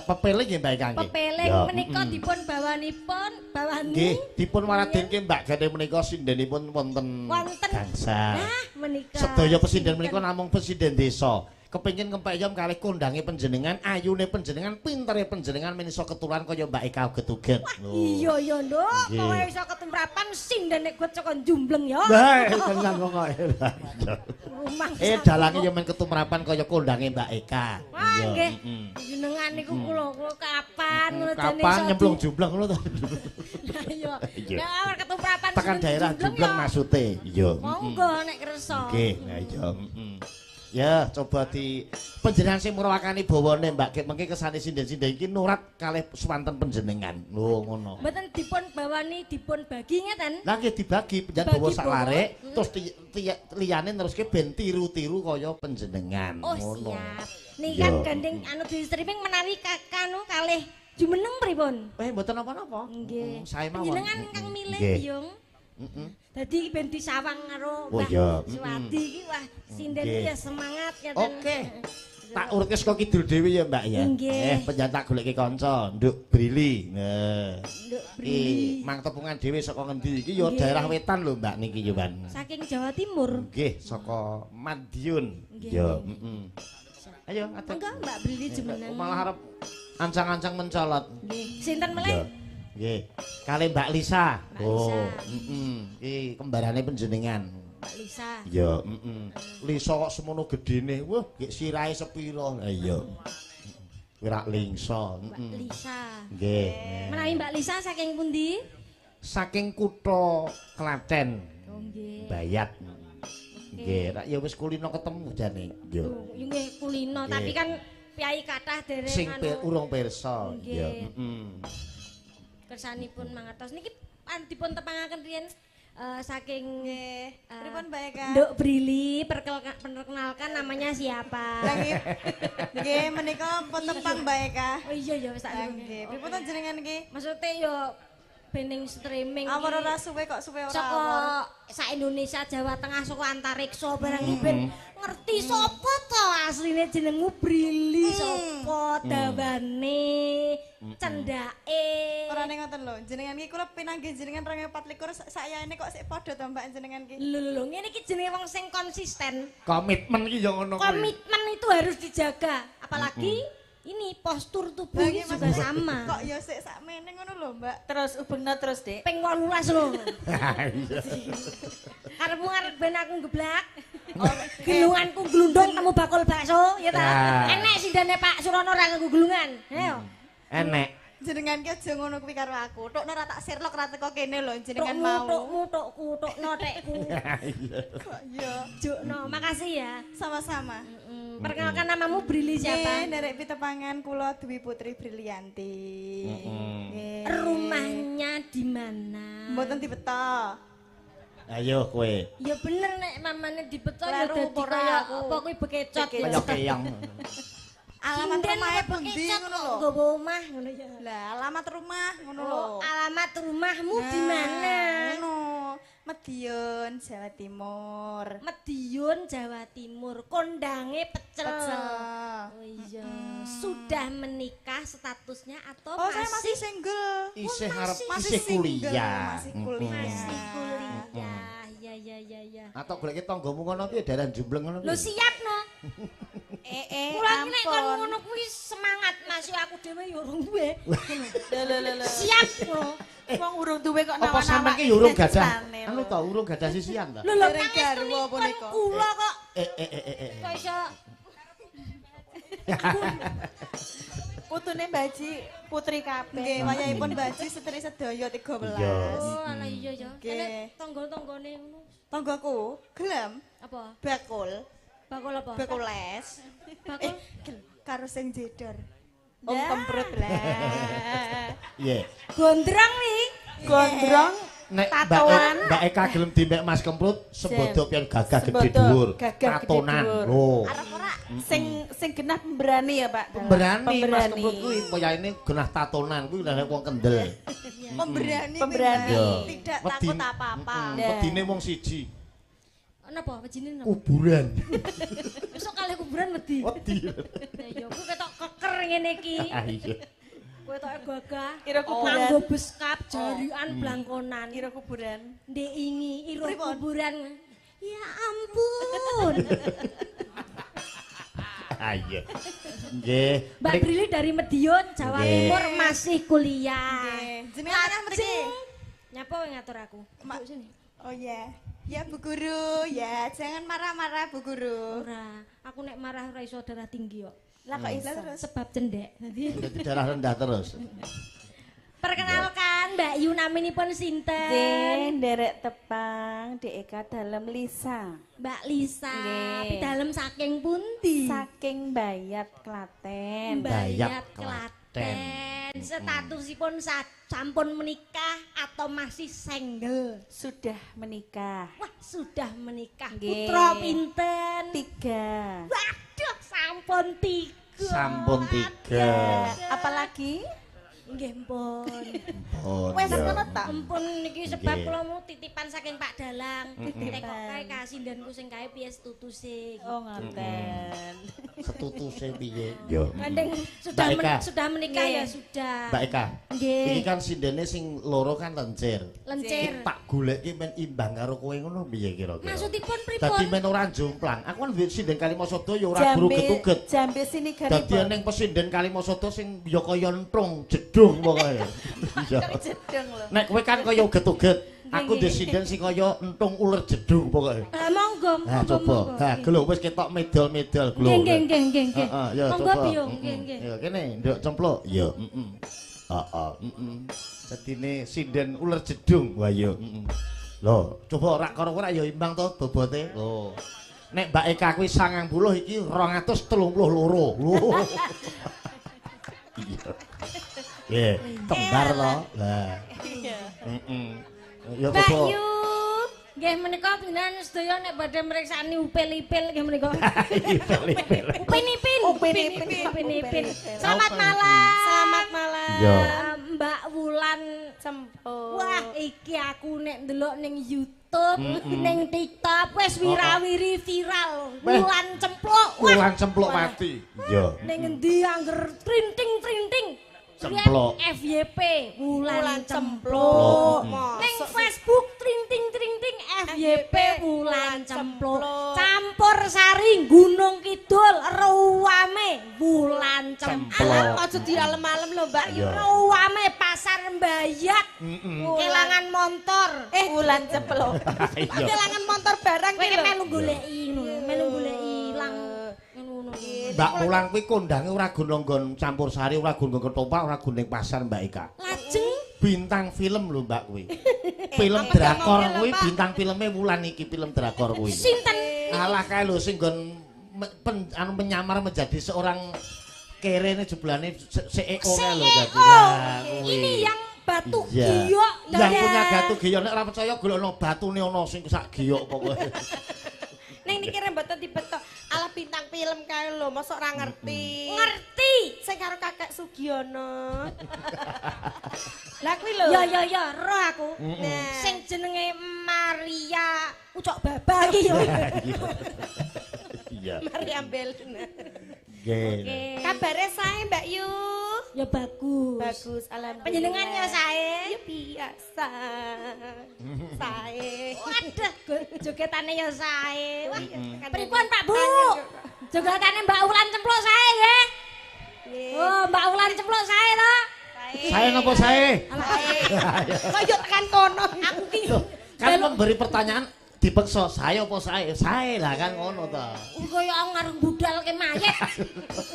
Pepeling nggih Mbak Eka nggih. Pepeling menika dipun bawanipun bawani. Nggih, dipun waradenke Mbak Gane menika sindenipun wonten gangsal. Nah, menika. Sedaya pesinden menika namung pesinden desa. Kepengin ngempeyom kalih kondange panjenengan, ayune panjenengan, pintere panjenengan men iso ketularan kaya Mbak Eka uget-uget. Iya ya, Nduk. Kowe iso ketumrapan sindene got saka njumbleng ya. Lah, tenan pokoke. Rumah. Dalange ya men ketumrapan kaya kondange Mbak Eka. Wah, nggih. Jenengan niku kula kapan ngono jane iso. Kapan nyemplung jumbleng ngono to. Lah iya. Nek ketumrapan tekan daerah jumbleng maksude. Iya. Monggo nek kersa. Nggih, nah iya. Ya, coba di panjenengan sing murwakani bawane Mbak Kek mengke kesane sinden-sinden iki nurat kalih swanten panjenengan. Lho ngono. Mboten dipun bawani dipun bagi ngeten. Lah nggih dibagi panjenengan bawa sak larik terus liyane neruske ben tiru-tiru kaya panjenengan. Oh, ngono. Siap. Niki kan gandeng anu di streaming menawi kakanu kalih jumeneng pripun? Mboten napa-napa. Nggih. Sae mawon. Panjenengan ingkang milih Biyung. Dadi ben disawang karo Mbah Suwadi iki wah sinden iki ya semangat ya. Oke. Tak urutke saka kidul dhewe ya Mbak ya. Panjenengan tak goleki kanca, Nduk Brili. Nah. Nduk Brili. Mang tepungan dhewe saka ngendi iki ya daerah wetan lho Mbak niki yo, Ban. Saking Jawa Timur. Nggih, saka Madiun. Ya, heeh. Ayo ngadeg. Monggo Mbak Brili jumeneng. Malah arep ancang-ancang mencolot. Nggih. Sinten melih? Nggih. Kalih Mbak Lisa. Oh, heeh. Iki kembarane panjenengan. Mbak Lisa. Iya, heeh. Lisa kok semono gedene. Wah, gek sirahe sepira. Lah iya. Kuwi rak lingsa. Mbak Lisa. Nggih. Menawi Mbak Lisa saking pundi? Saking kutha Klaten. Oh, nggih. Bayat. Nggih, rak ya wis kulino ketemu jane. Iya. Nggih kulino, tapi kan piyai kathah dereng sing urung pirsa. Iya, heeh. Kersanipun mangertos niki dipun tepangaken riyen saking pripun Mbak Eka? Nduk Brili, perkenalkan namanya siapa? Nggih, menika pun tepang Mbak Eka. Oh iya ya wis tak nggih. Pripun to jenengan iki? Maksude yo bening streaming. Awor ora suwe kok suwe ora saka sak Indonesia Jawa Tengah saka antariksa barang iki ben ngerti sapa to asline jenengmu Brili sapa dawane cendake. Ora ning ngoten lho, jenengan iki kula pinanggih jenengan 2024 sayane kok sik padha to Mbak jenengan iki. Lho lho ngene iki jenenge wong sing konsisten. Komitmen iki ya ngono kuwi. Komitmen itu harus dijaga, apalagi ini postur tubuh ini juga sama. Kok ya sik sakmene ngono lho, Mbak. Terus ubengno terus, Dik. Ping 18 lho. Karepmu arep ben aku geblak. Gelunganku glundung temu bakul bakso, ya ta? Enek sindane Pak Surono ora nganggo gelungan. Ayo. Enek. Jenengan ki aja ngono kuwi karo aku. Tokno ora tak sirlok ora teko kene lho jenengan mau. Tokmu tokku tokno tekku. Kok iya. Jokno, makasih ya. Sama-sama. Perkenalkan namamu Brili siapa? Nggih, nderek pitepangan kula Dwi Putri Brilianti. Rumahnya di mana? Mboten dibeto. Ayo kowe. Ya bener nek mamane dibeto ya dadi kaya apa kuwi bekecot. Kaya keyong. Alamat rumahe pundi ngono lho. Nggawa omah ngono ya. Lah, alamat rumah ngono lho. Alamat rumahmu di mana? Ngono. Madiun, Jawa Timur. Madiun, Jawa Timur. Kondange pecel. Pecel. Oh iya. Sudah menikah statusnya atau oh, saya masih single. Isih arep isih kuliah. Masih kuliah. Masih kuliah. Ya ya ya ya. Atau goleki tanggamu ngono piye daerah Jumbleng ngono. Lho siap no. Kula nek kon ngono kuwi semangat masih aku dhewe ya urung duwe. Lho lho lho. Siap kula. Wong urung duwe kok nawan-nawan. Apa sampean ki ya urung gadah? Anu ta urung gadah sisian ta? Lho lho garwa punika. Kula kok. Kok iso Putune Mbak Ji putri kabeh. Nggih, wayahipun Mbak Ji setri sedaya 13. Oh, ala iya ya. Nek tangga-tanggane ngono. Tanggaku gelem. Apa? Bakul. Bakul apa? Bakul les. Bakul karo sing jedor. Om Kemprut lah. Iya. Gondrong wi. Gondrong. Nek Mbak Eka gelem dimek Mas Kemprut sembodok yen gagah gede dhuwur. Tatonan. Lho. Arep ora sing sing genah pemberani ya, Pak. Pemberani Mas Kemprut kuwi payane genah tatonan kuwi nek wong kendel. Pemberani. Pemberani. Tidak takut apa-apa. Wedine wong siji. Napa wejine napa? Kuburan. Besok kalih kuburan wedi. Wedi. Lah iya kuwi ketok keker ngene iki. Iya. Kowe toke gagah. Kira kuburan. Nganggo beskap jarian blangkonan. Kira kuburan. Ndek ingi ira kuburan. Ya ampun. Iya. Nggih. Mbak Brili dari Medion, Jawa Timur masih kuliah. Nggih. Jenengan tengah mriki. Nyapa kowe ngatur aku? Duduk sini. Oh iya. Ya Bu Guru, ya jangan marah-marah Bu Guru. Ora, aku nek marah ora iso darah tinggi kok. Lah kok iso? Sebab cendek. Dadi darah rendah terus. Perkenalkan Mbak Yu naminipun sinten? Nggih, nderek tepang DK dalem Lisa. Mbak Lisa, pidalem saking pundi? Saking Bayat Klaten. Bayat Klaten. Statusipun sampun menikah atau masih single? Sudah menikah. Wah, sudah menikah. Putra pinten? 3. Waduh, sampun 3. Sampun 3. Apalagi? Nggih, mpun. Wes ngono ta? Mpun niki sebab kula mau titipan saking Pak Dalang. Tekok kae kasindenku sing kae piye setutuse. Oh, ngoten. Setutuse piye? Yo. Gandeng sudah menikah ya sudah. Mbak Eka. Nggih. Iki kan sindene sing loro kan lencir. Lencir. Tak goleki men imbang karo kowe ngono piye kira-kira? Maksudipun pripun? Dadi men ora jomplang. Aku kan duwe sinden Kalimasada ya ora gruget-uget. Jambe sini garipun. Dadi ning pesinden Kalimasada sing ya kaya entung jedung pokoke. Iya. Jedung lho. Nek kowe kan kaya uget-uget, aku ndek sinden sing kaya entung uler jedung pokoke. Lah monggo, monggo. Coba. Ha, gelo wis ketok medal-medal gelo. Nggih, nggih, nggih, nggih. Heeh, ya monggo coba. Biyo, nggih, nggih. Ya kene nduk cempluk. Ya, heeh. Heeh, heeh. Dadine sinden uler jedung. Wah ya, heeh. Lho, coba rak karo kowe rak ya imbang to bobote. Lho. Nek Mbak Eka kuwi 90 iki 232. Lho. Iya. Nggih, kembar to. Lah. Iya. Heeh. Ya Mbak coba. Yu. Nggih menika panjenengan sedaya nek badhe mriksani upil-ipil nggih menika. Ipil-ipil. Upin-ipin. Upin-ipin. Upin-ipin. Selamat malam. Selamat malam. Iya. Mbak Wulan Cempluk. Wah, iki aku nek ndelok ning YouTube, ning TikTok wis wirawiri viral. Wulan Cempluk. Wah, Wulan Cempluk mati. Iya. Ning endi angger trinting-trinting. Cempluk. FYP Wulan Cempluk. Cempluk. Ning Facebook trinting-trinting FYP Wulan Cempluk. Campur sari Gunung Kidul ruwame Wulan Cempluk. Cempluk. Aja dialem-alem lho, Mbak. Iya. Ruwame Pasar Mbayat. Kelangan motor. Wulan Cempluk. Iya. Kelangan motor barang Kowe ki lho. melu goleki ngono, melu goleki ilang ngono. Mbak Wulan kuwi kondange ora nggon campur sari, ora nggon ketoprak, ora nggon pasar Mbak Eka. Lajeng Bintang film lho Mbak kuwi. Film drakor kuwi bintang filme Wulan iki, film drakor kuwi. Sinten? Alah kae lho sing nggon anu menyamar menjadi seorang kerene jebulane CEO kae lho dadi. Ini yang batu Iya. giyok Yang punya batu giyok nek ora percaya golekno batune ana sing sak giyok pokoke. Ning niki mboten dibetok. Alah bintang film kae lho, mosok ora ngerti. Ngerti. Sing karo Kakek Sugiono. Lah kuwi lho. Ya ya ya, roh aku. Nah. Sing jenenge Maria Ucok Baba iki ya. Iya. Maria Belna. Nggih. Kabare sae Mbak Yu? Ya bagus. Bagus, alhamdulillah. Panjenengan ya sae. Ya biasa. Sae. Waduh, jogetane ya sae. Wah, pripun Pak Bu? Jogetane Mbak Wulan Cempluk sae nggih. Oh, Mbak Wulan Cempluk sae to? Sae napa sae? Kok yo tekan kono. Aku ki Kan memberi pertanyaan dipeksa sae apa sae? Sae lah kan ngono ta. Kaya aku ngarep budal ke mayit.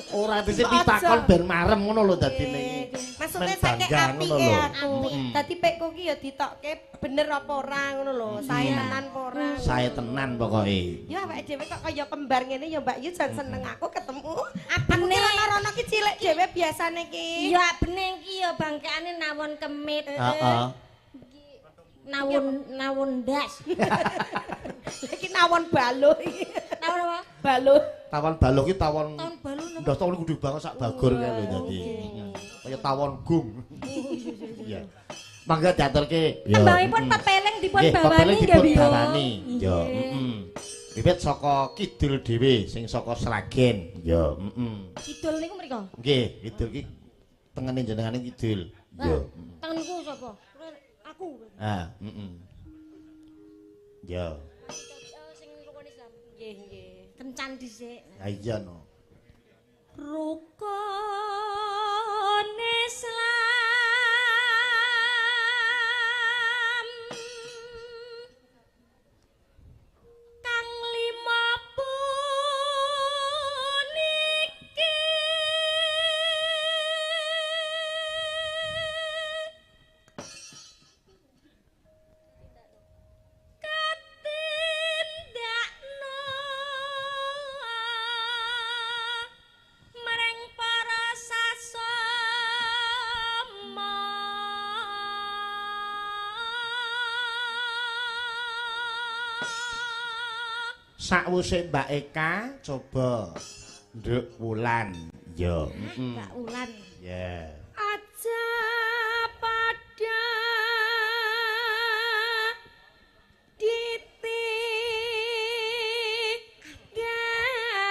Ora dise pitakon ben marem ngono lho dadine iki. Maksudnya Men saking bangga ngono apike lho. aku. Dadi pekku ki ya ditokke bener apa ora ngono lho. Sae tenan apa ora. Sae tenan pokoke. Ya awake dhewe kok kaya kembar ngene ya Mbak Yu jan seneng aku ketemu. Abene. Aku ki rono-rono ki cilik dhewe biasane ki. Ya abene iki ya bangkeane nawon kemit. Heeh. Nawon nawon ndas. Iki nawon balo iki. Nawon apa? Balo. Tawon balok ki tawon Tawon balo napa? Ndas tawon kudu banget sak bagor kae lho dadi. Kaya tawon gung. Iya. Mangga diaturke. Ya. Tembangipun pepeling dipun Nggih, bawani pepeling nggih dipun Biyo. bawani. Ya, heeh. Wiwit saka kidul dhewe sing saka Sragen. Ya, heeh. Kidul niku mriko. Nggih, kidul ki tengene jenengane kidul. Ya. Tengenku sapa? Aku. Ah, heeh. Ya. Sing rukun Islam. Nggih, nggih. Kencan dhisik. Ha iya no. Rukun Islam kang lima puniki katindakno marang para sasama. Sakwuse Mbak Eka coba Nduk Wulan. Ya, heeh. Mbak Wulan. Ya. Aja pada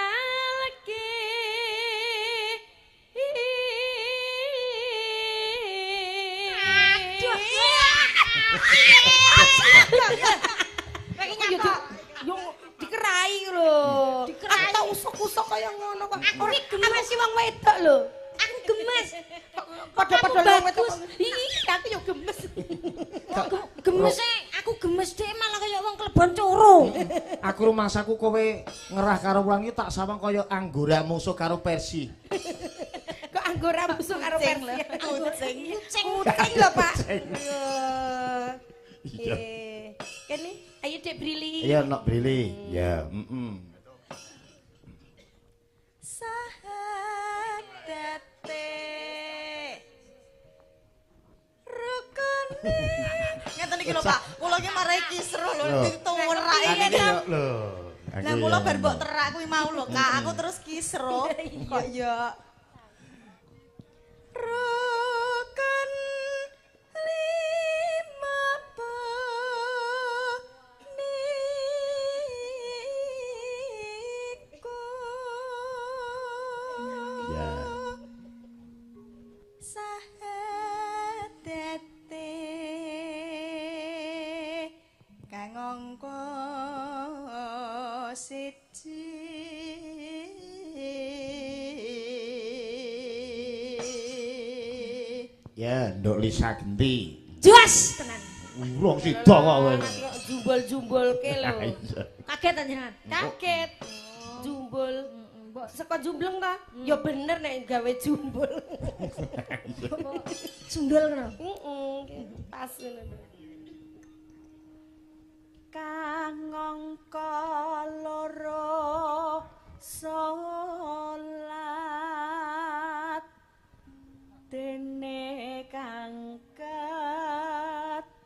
ditinggalke. Aduh. Yo yo dikerai lho. Dikerai. Aku tak usuk-usuk kaya ngono kok. Aku Ora iki gemes. Aku si wong wedok lho. Aku gemes. Padha-padha Aku wong wedok. bagus. Ih, aku yo gemes. Gemes e, aku gemes dhek malah kaya wong klebon coro. Aku rumangsaku kowe ngerah karo Wulan iki tak sawang kaya anggora musuh karo Persi. Kok anggora musuh karo Kucing lho, Persia. kucing. Kucing. Kucing lho, Pak. Iya. Iya. Kene, ayo Dek Brili. Iya, Nok Brili. Ya, heeh. Sahadate rukune. Ngeten iki lho Pak, kula iki marai kisruh lho Lho. dituweraki. Aku iki yo lho. Lah kula bar mbok terak kuwi mau lho Kak, aku terus kisruh. Kok ya rukun lima puniku. Ya. Sahadate kang angka siji. Ya, Nduk Lisa genti. Juas tenan. Urung sida kok kowe. Nanti kok jumbul-jumbulke lho. Iya. Kaget ta jenengan? Kaget. Jumbul. Saka jumbleng ta? Ya bener nek gawe jumbul. Sundul ngono. Heeh, pas ngono. Kang angka loro salat dene kang katelu.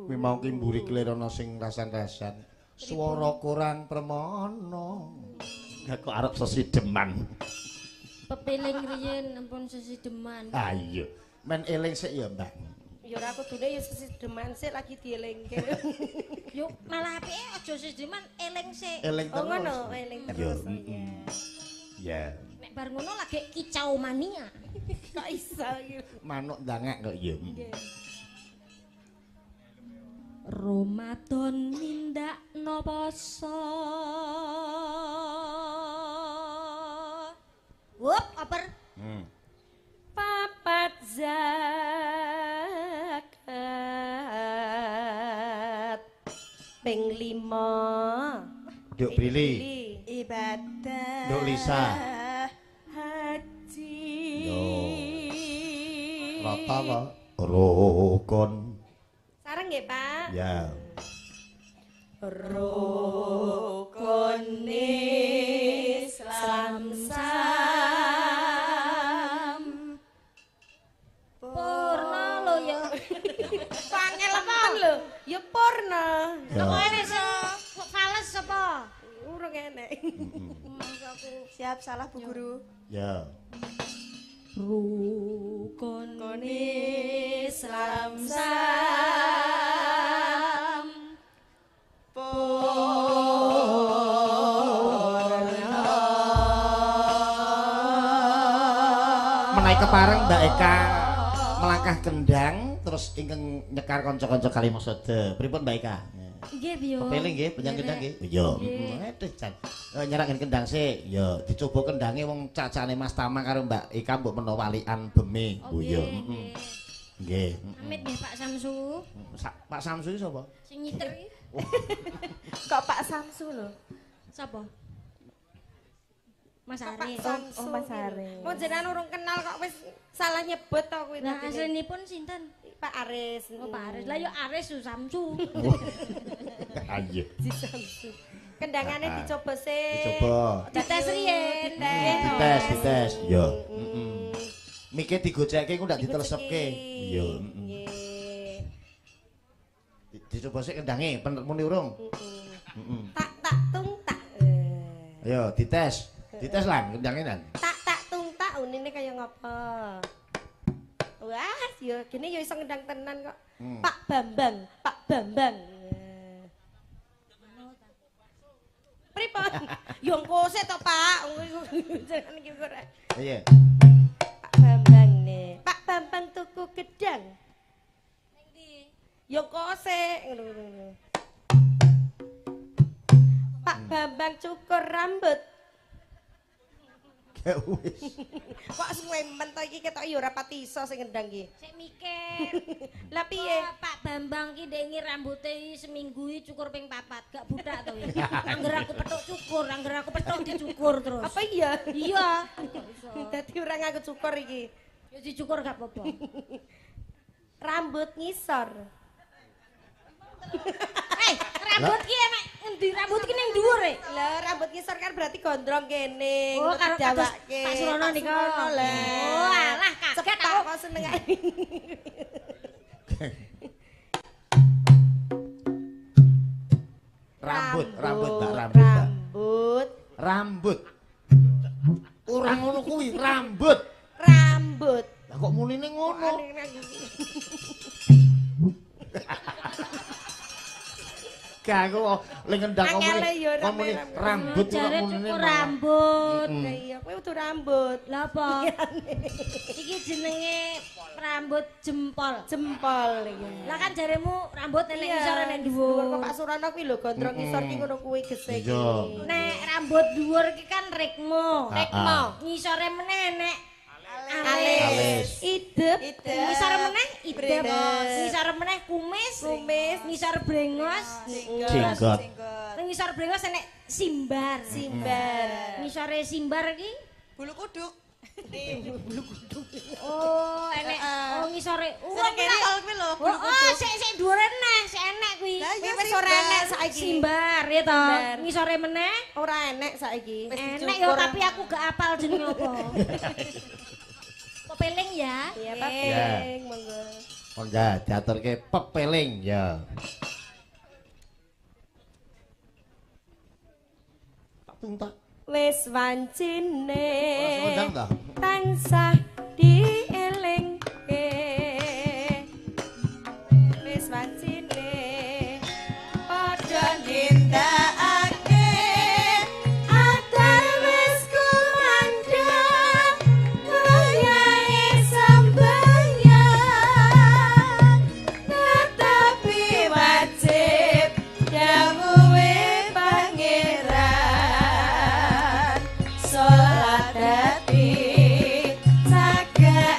Kuwi mau ki mburi klirana sing rasan-rasan. Swara kurang permono. Lah kok arep sesideman. Pepiling riyin ampun sesideman. Ah iya. Men eling sik ya, Mbak. Ya ora kudune ya sesideman sik lagi dielingke. Yo malah apike aja sesideman, eling sik. Eling Oh terus. ngono, eling Yo, terus. heeh. Ya. Nek bar ngono lagi kicau mania. Kok iso iki? Manuk ndangak kok ya. Ramadan nindakno poso. Wup, oper. Papat zakat ping 5. Nduk Brili. Ibadah. Nduk Lisa. Haji. Yo. Rata kok. Rukun. Sareng nggih, Pak? Ya. Rukun Islam sam. Purna lho ya. Angel temen lho. Ya purna. Ya. Kok enek sing fales apa? Urung enek. Siap salah Bu Guru. Ya. Rukun Islam sam. Menawi kepareng Mbak Eka melangkah kendang terus ingkang nyekar kanca-kanca Kalimasada. Pripun Mbak Eka? Nggih, Biyo. Pepeling nggih, panjenengan kendang nggih. Iya, heeh, jan. Nyeraken kendang sik. Ya, dicoba kendange wong cacane Mas Tamang karo Mbak Eka mbok menawa walikan beme. Oh, iya. nggih. Nggih. Amit nggih Pak Samsu. Pak Samsu iki sapa? Sing nyiter iki. Kok Pak Samsu lho? Sapa? Mas Pak Aris. Samsu. Oh, Mas Aris. Mau jenengan urung kenal kok wis salah nyebut to kuwi Lah tadi. aslinipun sinten? Pak Aris. Oh, Pak Aris. Lah yo Aris su Samsu. Ayo. Ji Samsu. Kendangane dicoba sik. Dicoba. Dites riyen. Dites, dites. Iya. Heeh. Mike digocekke ku ndak ditelesepke. Iya, heeh. Dicoba sik kendange, muni urung. Heeh. Tak tak tung tak. Ayo dites. Dites lan kendange lan. Tak tak tung tak unine kaya ngapa? Wah, ya gini ya iso ngendang tenan kok. Pak Bambang, Pak Bambang. Pripun? Yo engko sik to, Pak. Jenengan iki ora. Iya. Pak Bambang nih. Pak Bambang tuku gedang. Ning ndi? Yo engko sik ngono. Pak Bambang cukur rambut. Gak wis. Kok suwe men to iki ketok ya ora pati iso sing ngendang iki. Sik mikir. Lah piye? Oh, Pak Bambang ki ndengi rambute iki seminggu iki cukur ping 4, gak budak to iki. Angger aku petuk cukur, angger aku petuk dicukur terus. Apa iya? Iya. Gak iso. Dadi ora nganggo cukur iki. Ya dicukur gak apa-apa. Rambut ngisor. Rambut ki enek ngendi? Rambut ki ning dhuwur e. Lah rambut ngisor kan berarti gondrong kene, Oh, karo kados didawake. Pak Surono nika. Pak Surono lah. Oh, alah kaget Cepak aku. kok seneng. Rambut, rambut, Mbak, rambut, Mbak. Rambut, Rambut. Ora ngono kuwi, rambut. rambut. Lah kok munine ngono? Gak aku lek ngendang kok Angele ya muni, kok muni rame-rame. rambut kok Jare munine cukur malah. rambut. Lah iya, kowe udah rambut. Lah apa? Iki jenenge rambut jempol. Jempol iki. Lah kan jaremu rambut enek ngisor enek Dhuwur dhuwur. kok Pak Surono kuwi lho gondrong ngisor ki ngono kuwi gesek. Iya. Nek rambut dhuwur ki kan rikmo. Rikmo. Ngisore meneh enek Alis. Alis. Idep, Ngisor meneh idep. Brengos. Ngisor meneh kumis. Kumis. Ngisor brengos. Jenggot. Ngisor brengos enek simbar. Simbar. Ngisore simbar ki Bulu kuduk. oh enek oh ngisore Sing kentol kuwi lho, bulu Oh, oh kuduk. sik sik dhuwure neh, sik enek kuwi. Lah iya Kuwi wis ora enek saiki. Simbar ya to. Simbar. Ngisore meneh Ora enek saiki. enek ya tapi aku gak apal jenenge apa. Pepeling ya. Iya, Pepeling, monggo. Monggo diaturke pepeling ya. Tak tuntak. Wis wancine Ora sing ta? tansah dielingke. Wis wancine padha Nindakake adar wis kumandhang wayahe sembahyang tetapi wajib dawuhe pangeran salat dadi cagak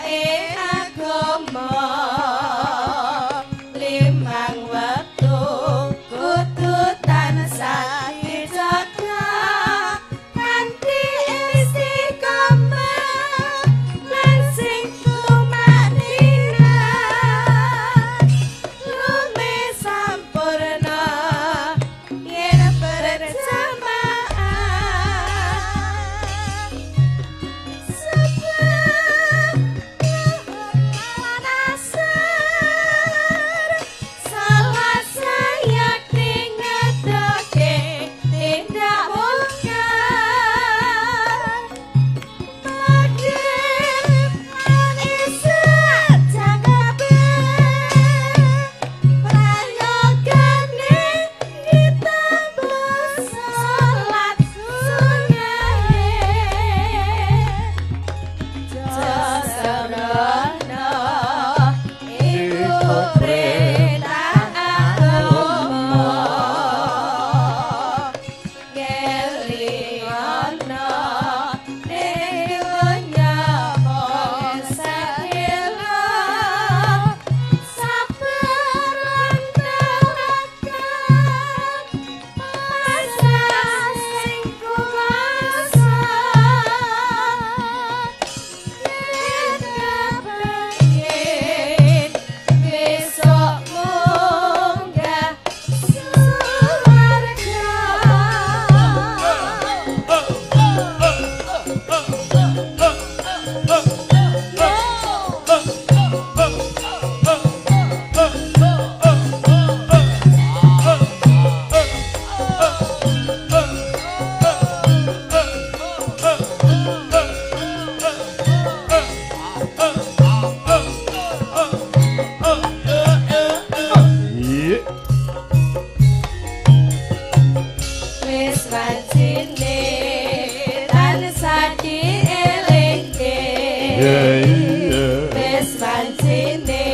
Wis wancine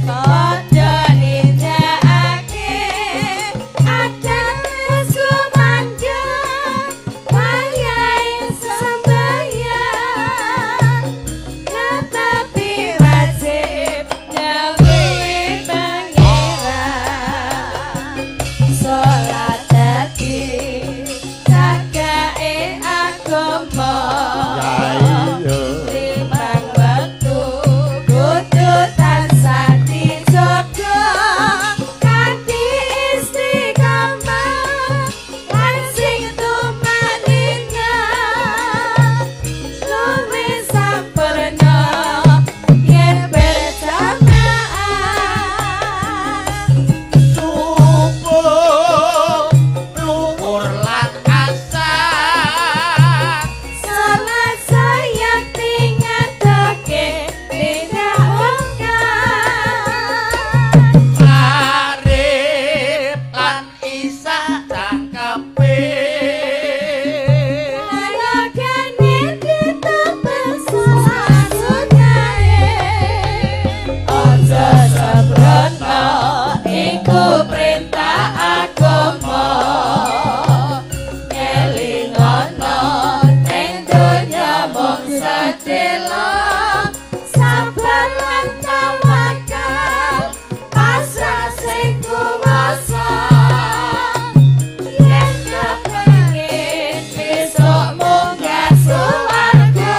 padha nindakake adat sumandhang wayahe sembahyang netapi wajib dawuhe pangeran salat dadi cagake agama limang wektu kudu tansah dijaga kanthi istiqomah lan sing tumanina luwih sampurna yen berjamaah Subuh luhur lan asar salat sayakti ngatake tindak mungkar Arif lan Isa cangkepe Lalakane ditebel salat sunnahe aja sembrono iku perintah agama ngelingono ning donya mung sedelo sabar lan tawakal pasrah sing kuwasa yen kepengin besok munggah swarga.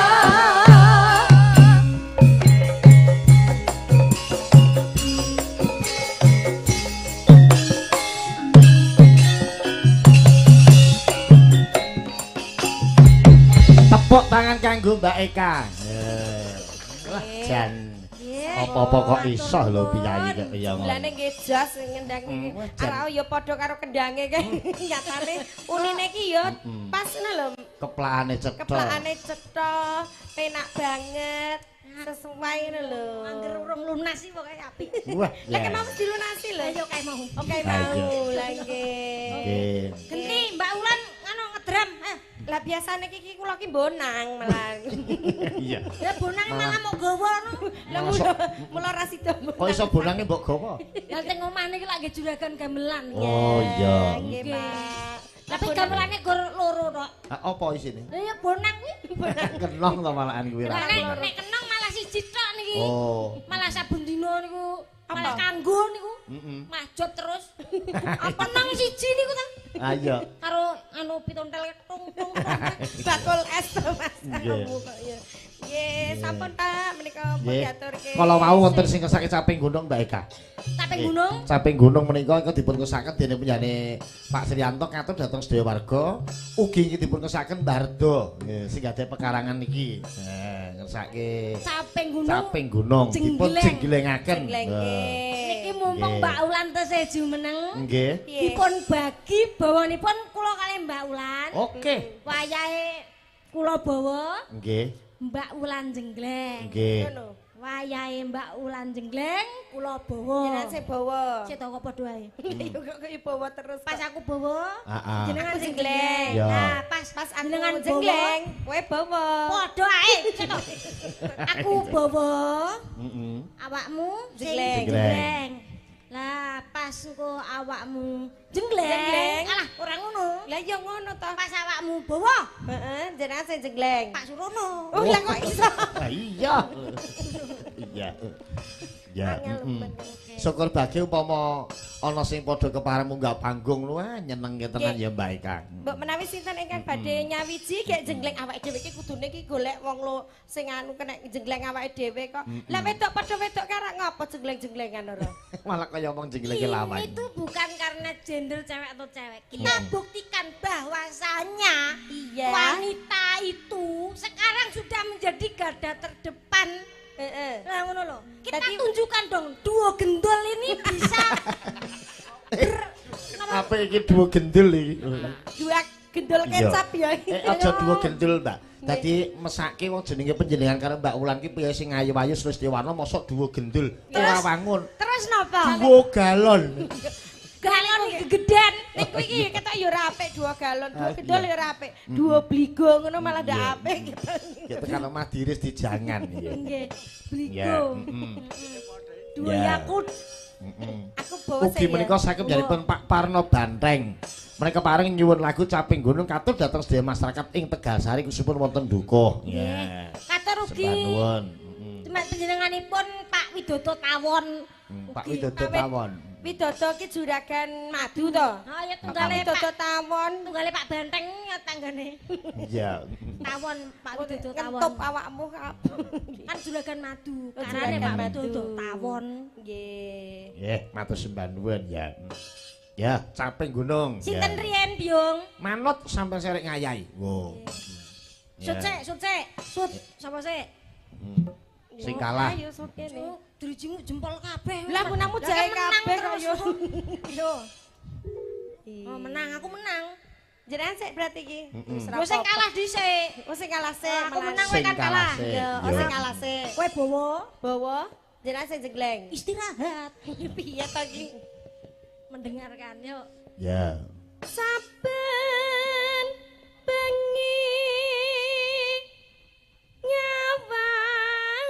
Tepuk tangan kanggo Mbak Eka. Wah, jan apa-apa kok iso lho piyayi kok ya ngono. Jumlane nggih jos ngendang iki. Wah, jan. Arek ya padha karo kendange kae. Nyatane unine iki ya pas ngono lho. Keplakane cetha. Keplakane cetha, penak banget, sesuai ngono lho. Angger urung lunas iki pokoke apik. Wah, Lah ke mau dilunasi lho. Ayo kae mau. Oke mau lah nggih. Nggih. Genti Mbak Ulan ngono ngedram. Lah biasane iki kula ki bonang malah. Iya. Ya bonang malah mau gawa no. Lah mula ra sida bonang. Kok iso bonange mbok gawa? Lah teng omah niki lak nggih juragan gamelan. Oh iya. Nggih, Pak. Tapi gamelane gor loro tok. Apa isine? Lah ya bonang kuwi. Kenong to malahan kuwi ra. Lah nek kenong malah siji tok niki. Oh. Malah saben dina niku malah kanggo niku. Heeh. Majot terus. Apa nang siji niku ta? Ah iya. Karo anu pitontel tung tung. Bakul es to Mas. Nggih. Kok ya. Nggih, sampun Pak menika pun diaturke. Kala wau wonten sing kersake caping gunung Mbak Eka. Caping gunung? Caping gunung menika ingkang dipun kersakaken dening penjane Pak Sriyanto katur dhateng sedaya warga. Ugi iki dipun kersakaken Mbah Redo nggih sing gadhah pekarangan niki. Nah, ngersake Caping gunung. Caping gunung dipun jenggelengaken. Niki mumpung Mbak Ulan tesih jumeneng. Nggih. Dipun bagi bawanipun kula kalih Mbak Ulan. Oke. Wayahe kula bawa. Nggih. Mbak Ulan jenggleng. Nggih. Wayahe Mbak Ulan jenggleng, kula bawa. Jenengan sing bawa. Sik to kok padha ae. Ya kok kaya bawa terus. Pas aku bawa, jenengan jenggleng. Nah, pas aku jenengan jenggleng, kowe bawa. Padha ae, sik to. Aku bawa. Heeh. Awakmu sing Jenggleng. jenggleng. Lah pas engko awakmu jenggleng. Alah ora ngono. Lah ya ngono to. Pas awakmu bawa. Heeh, jenengan sing jenggleng. Pak Surono. Oh, lah kok iso. Lah iya. Iya. Ya. Syukur bagi umpama ana sing padha kepareng munggah panggung lho nyenengke tenan ya Mbak Eka. Mbok menawi sinten ingkang badhe nyawiji gek jenggleng awake dhewe iki kudune iki golek wong lo sing anu kena jenggleng awake dhewe kok. Lah wedok padha wedok karek ngopo jenggleng-jenglengan ora? Malah kaya wong jengglenge lawan. Itu bukan karena gender cewek atau cewek. Kita buktikan bahwasanya wanita itu sekarang sudah menjadi garda terdepan. Lah ngono lho. Kita tunjukkan dong duo gendul ini bisa Apa iki duo gendul iki? Dua gendul kecap ya. Aja duo gendul, Mbak. Dadi mesake wong jenenge panjenengan karo Mbak Wulan ki piye sing ayu-ayu Sulistiwana mosok duo gendul ora wangun. Terus napa? Duo galon. Galon gegedan. Nek kuwi iki ketok ya ora apik 2 galon, 2 gendol ya ora apik. 2 bligo ngono malah ndak apik gitu. Ya tekan omah diris dijangan ya. Nggih, bligo. 2 Yakult. Aku bawa Ugi menika saking panjenenganipun Pak Parno Banteng. Mereka paring nyuwun lagu Caping Gunung katur dhateng sedaya masyarakat ing Tegalsari khususipun wonten Dukuh. Nggih. Katur ugi. Nuwun. Panjenenganipun Pak Widodo Tawon. Pak Widodo Tawon. Widodo ki juragan madu to. Oh ya tunggale Widodo Tawon, tunggale Pak Banteng tanggane. Iya. Tawon Pak Widodo Tawon. Ngentup awakmu kan juragan madu. Karane Pak Widodo Tawon. Nggih. Nggih, matur sembah nuwun ya. Ya, Caping Gunung. Sinten riyen, Byung? Manut sampeyan serek ngayahi. Wo. Sut sik, sut sik. Sut sapa sik? Sing kalah. Ayo sut kene. Drijimu jempol kabeh. Lah gunamu jahe kabeh kok yo. Yo. Oh, menang, aku menang. Jenengan sik berarti iki. Yo sing kalah dhisik. Oh sing kalah sik. Aku menang kowe kan kalah. Yo, oh sing kalah sik. Kowe bawa, bawa. Jenengan sing jegleng. Istirahat. Piye to iki? Mendengarkan yuk. Ya. Saben bengi nyawang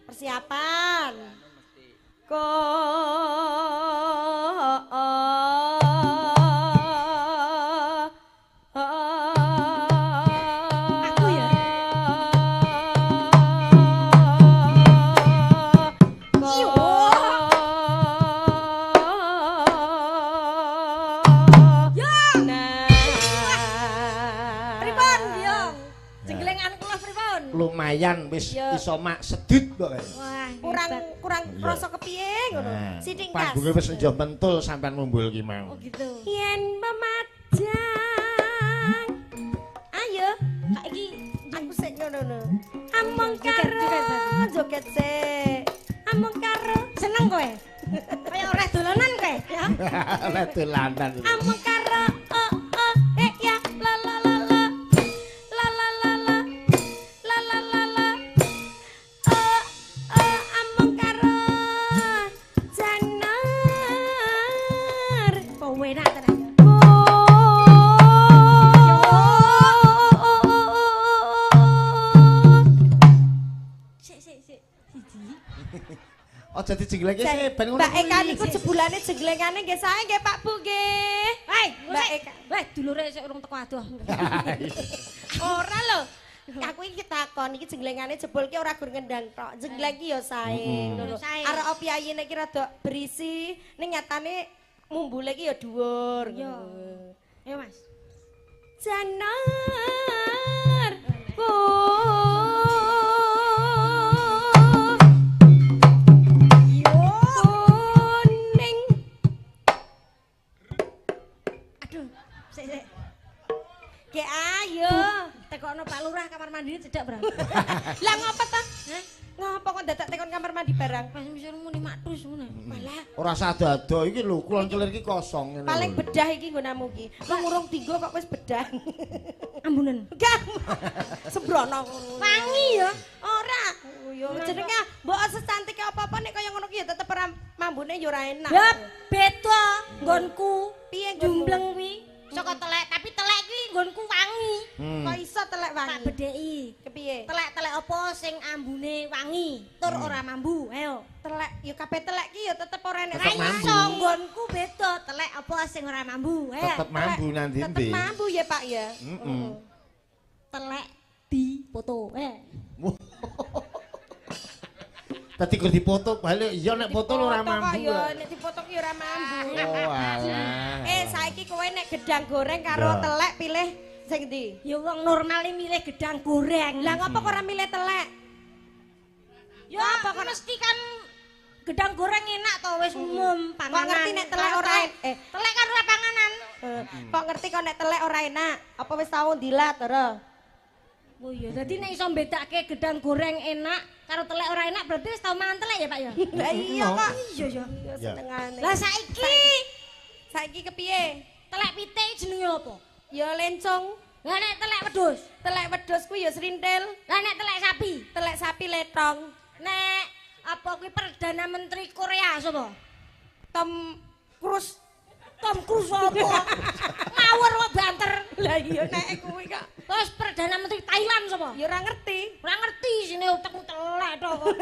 persiapan aku ya. Lumayan wis iso mak sedut kok. Wah, kurang rasa kepiye ngono. Sithik kas. Panggunge wis njo mentul sampean mumbul ki mau. Oh gitu. Yen memajang. Ayo, kak iki aku sik ngono lho. Among karo joget sik. Among karo seneng kowe. Kaya ora dolanan kowe ya. Ora dolanan. Among karo oh oh eh ya la la la la. La la la la. La la la la. Oh oh among karo janar. Kowe enak tenan. Sik sik sik. Siji. Aja dijenglengke sik ben ngono. Mbak Eka niku jebulane jenglengane nggih sae nggih Pak Bu nggih. Hei, Mbak Eka. Weh, dulure sik urung teko adoh. Ora lho. Aku iki takon iki jenglengane jebul ki ora gur ngendang tok. Jengleng ki ya sae ngono. Arek piyayine iki rada berisi ning nyatane mumbule ki ya dhuwur ngono. Ayo Mas. Janar. Kuning. Aduh, sik sik. Ge ayo. Tekokno Pak Lurah kamar mandine cedhak, Bro. Lah ngopo ta? Hah? Ngopo kok dadak tekon kamar mandi barang? Pas misal muni maktus ngono. Malah ora sado-ado iki lho, kulon kelir iki kosong ngene. Paling bedah iki nggonamu iki. Wong urung dinggo kok wis bedah. Ambunen. Enggak. Sembrono. Wangi ya. Ora. Yo jenenge mbok secantik apa-apa nek kaya ngono ki ya tetep ora mambune ya ora enak. Ya beda nggonku. Piye jumbleng kuwi? Saka telek, tapi telek kuwi nggonku wangi. Kok iso telek wangi? Tak bedheki. Kepiye? Telek-telek apa sing ambune wangi, tur ora mambu. Ayo. Telek ya kabeh telek ki ya tetep ora enak. Tetep mambu. Nggonku beda, telek apa sing ora mambu. Ayo. Tetep mambu nanti ndi? Tetep mambu ya, Pak ya. Heeh. Telek dipoto. Tadi kur dipoto balik iya nek foto ora mambu. Ya nek dipoto ki ora mambu. Oh alah. Saiki kowe nek gedang goreng karo telek pilih sing ndi? Ya wong normal milih gedang goreng. Lah ngopo kok ora milih telek? Ya apa kok mesti kan gedang goreng enak to wis umum panganan. Kok ngerti nek telek ora telek kan ora panganan. Kok ngerti kok nek telek ora enak? Apa wis tau ndilat ora? Oh iya, dadi nek iso mbedake gedang goreng enak karo telek ora enak berarti wis tau mangan telek ya, Pak ya? Lah iya kok. Iya ya. Senengane. Lah saiki saiki kepiye? Telek pitik jenenge apa? Ya lencong. Lah nek telek wedhus? Telek wedhus kuwi ya srintil. Lah nek telek sapi? Telek sapi letong. Nek Apa kuwi Perdana Menteri Korea sapa? Tom Cruise. Tom Cruise apa? Ngawur kok banter. Lah iya nek kuwi kok. Terus Perdana Menteri Thailand sapa? Ya ora ngerti. Ora ngerti sine utekmu telek tok kok.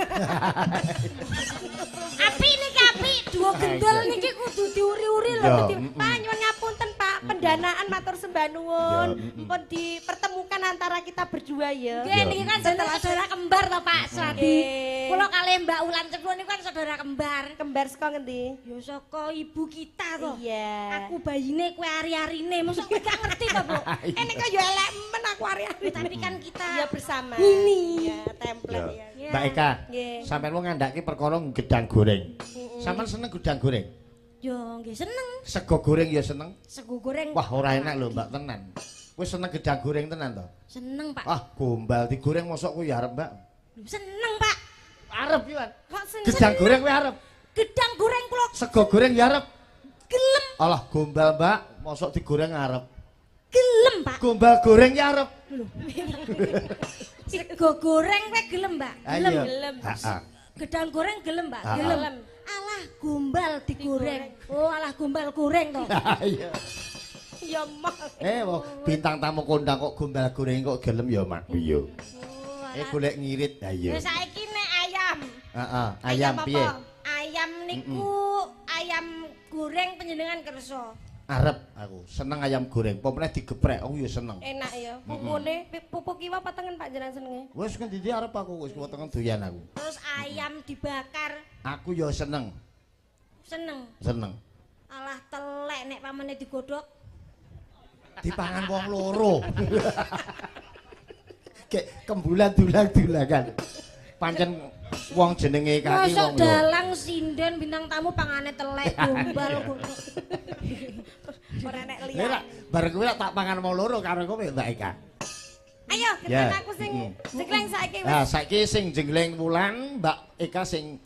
Api niki api, dua gendel niki kudu diuri-uri lho. Pak nyuwun ngapunten Pak, pendanaan matur sembah nuwun. Mpun dipertemukan antara kita berdua ya. Nggih niki kan saudara kembar to Pak Swadi. Kula kalih Mbak Wulan Cempluk niku kan saudara kembar. Kembar saka ngendi? Ya saka ibu kita to. Iya. Aku bayine kowe ari-arine, mosok kowe gak ngerti to, Bu? Nek kok ya elek men aku ari-ari. Tapi kan kita ya bersama. Ini. Ya template ya. Mbak Eka, sampean wong ngandhake perkara gedang goreng. Sampean seneng gedang goreng? Yo nggih seneng. Sego goreng ya seneng? Sego goreng. Wah, ora enak lho Mbak tenan. Kowe seneng gedang goreng tenan to? Seneng, Pak. Ah, gombal digoreng mosok kuwi arep, Mbak. Seneng, Pak. Arep pian. Kok seneng? Gedang goreng kuwi arep. Gedang goreng kula. Sego goreng ya arep. Gelem. Alah, gombal, Mbak, mosok digoreng arep. Gelem, Pak. Gombal goreng ya arep. Sego goreng kowe gelem, Mbak? Gelem, gelem. Heeh. Gedang goreng gelem, Mbak? Gelem. Alah, gombal digoreng. Oh, alah gombal goreng to. Iya. Ya mah. Bintang tamu kondang kok gombal goreng kok gelem ya, Mak. Iya. Golek ngirit. Ha iya. Ya saiki nek ayam. Heeh, ayam piye? Ayam niku ayam goreng panjenengan kersa. Arep aku seneng ayam goreng. Apa meneh digeprek aku ya seneng. Enak ya. Pupune pupu kiwa apa tengen Pak jenengan senenge? Wis ngendi arep aku wis kiwa tengen doyan aku. Terus ayam dibakar. Aku ya seneng. Seneng. Seneng. Alah telek nek pamane digodhog. Dipangan wong loro. Kayak kembulan dulang-dulangan. Pancen wong jenenge kaki wong loro. Dalang sinden bintang tamu pangane telek gombal godhog. Ora nek liya. Bar kuwi tak pangan wong loro karo kowe Mbak Eka. Ayo, genten aku sing jengleng saiki wis. Nah, saiki sing jengleng Wulan, Mbak Eka sing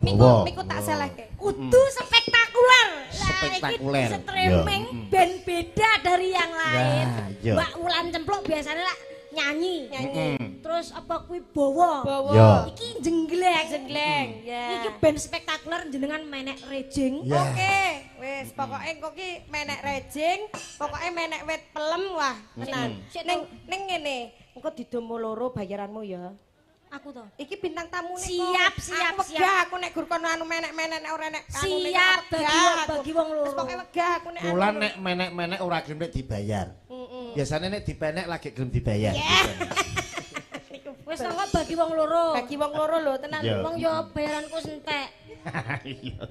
miku tak selehke. Kudu spektakuler. Spektakuler. Lah iki streaming ben beda dari yang lain. Mbak Wulan Cempluk biasanya lah nyanyi. Terus apa kuwi bawa. Iki jengleng, jengleng. Iki ben spektakuler jenengan menek rejing. Oke, wis pokoke engko ki menek rejing, pokoke menek wit pelem wah tenan. Ning ngene, engko didomo loro bayaranmu ya. Aku to. Iki bintang tamune kok. Siap, siap, aku siap. Wegah aku nek gur kono anu menek-menek nek ora nek siap bagi wong loro. Wis pokoke wegah aku nek. Mulan nek menek-menek ora gelem nek dibayar. Biasane nek dipenek lagi gelem dibayar. Wis kok bagi wong loro. Bagi wong loro lho tenan. Wong yo bayaranku entek. Iya.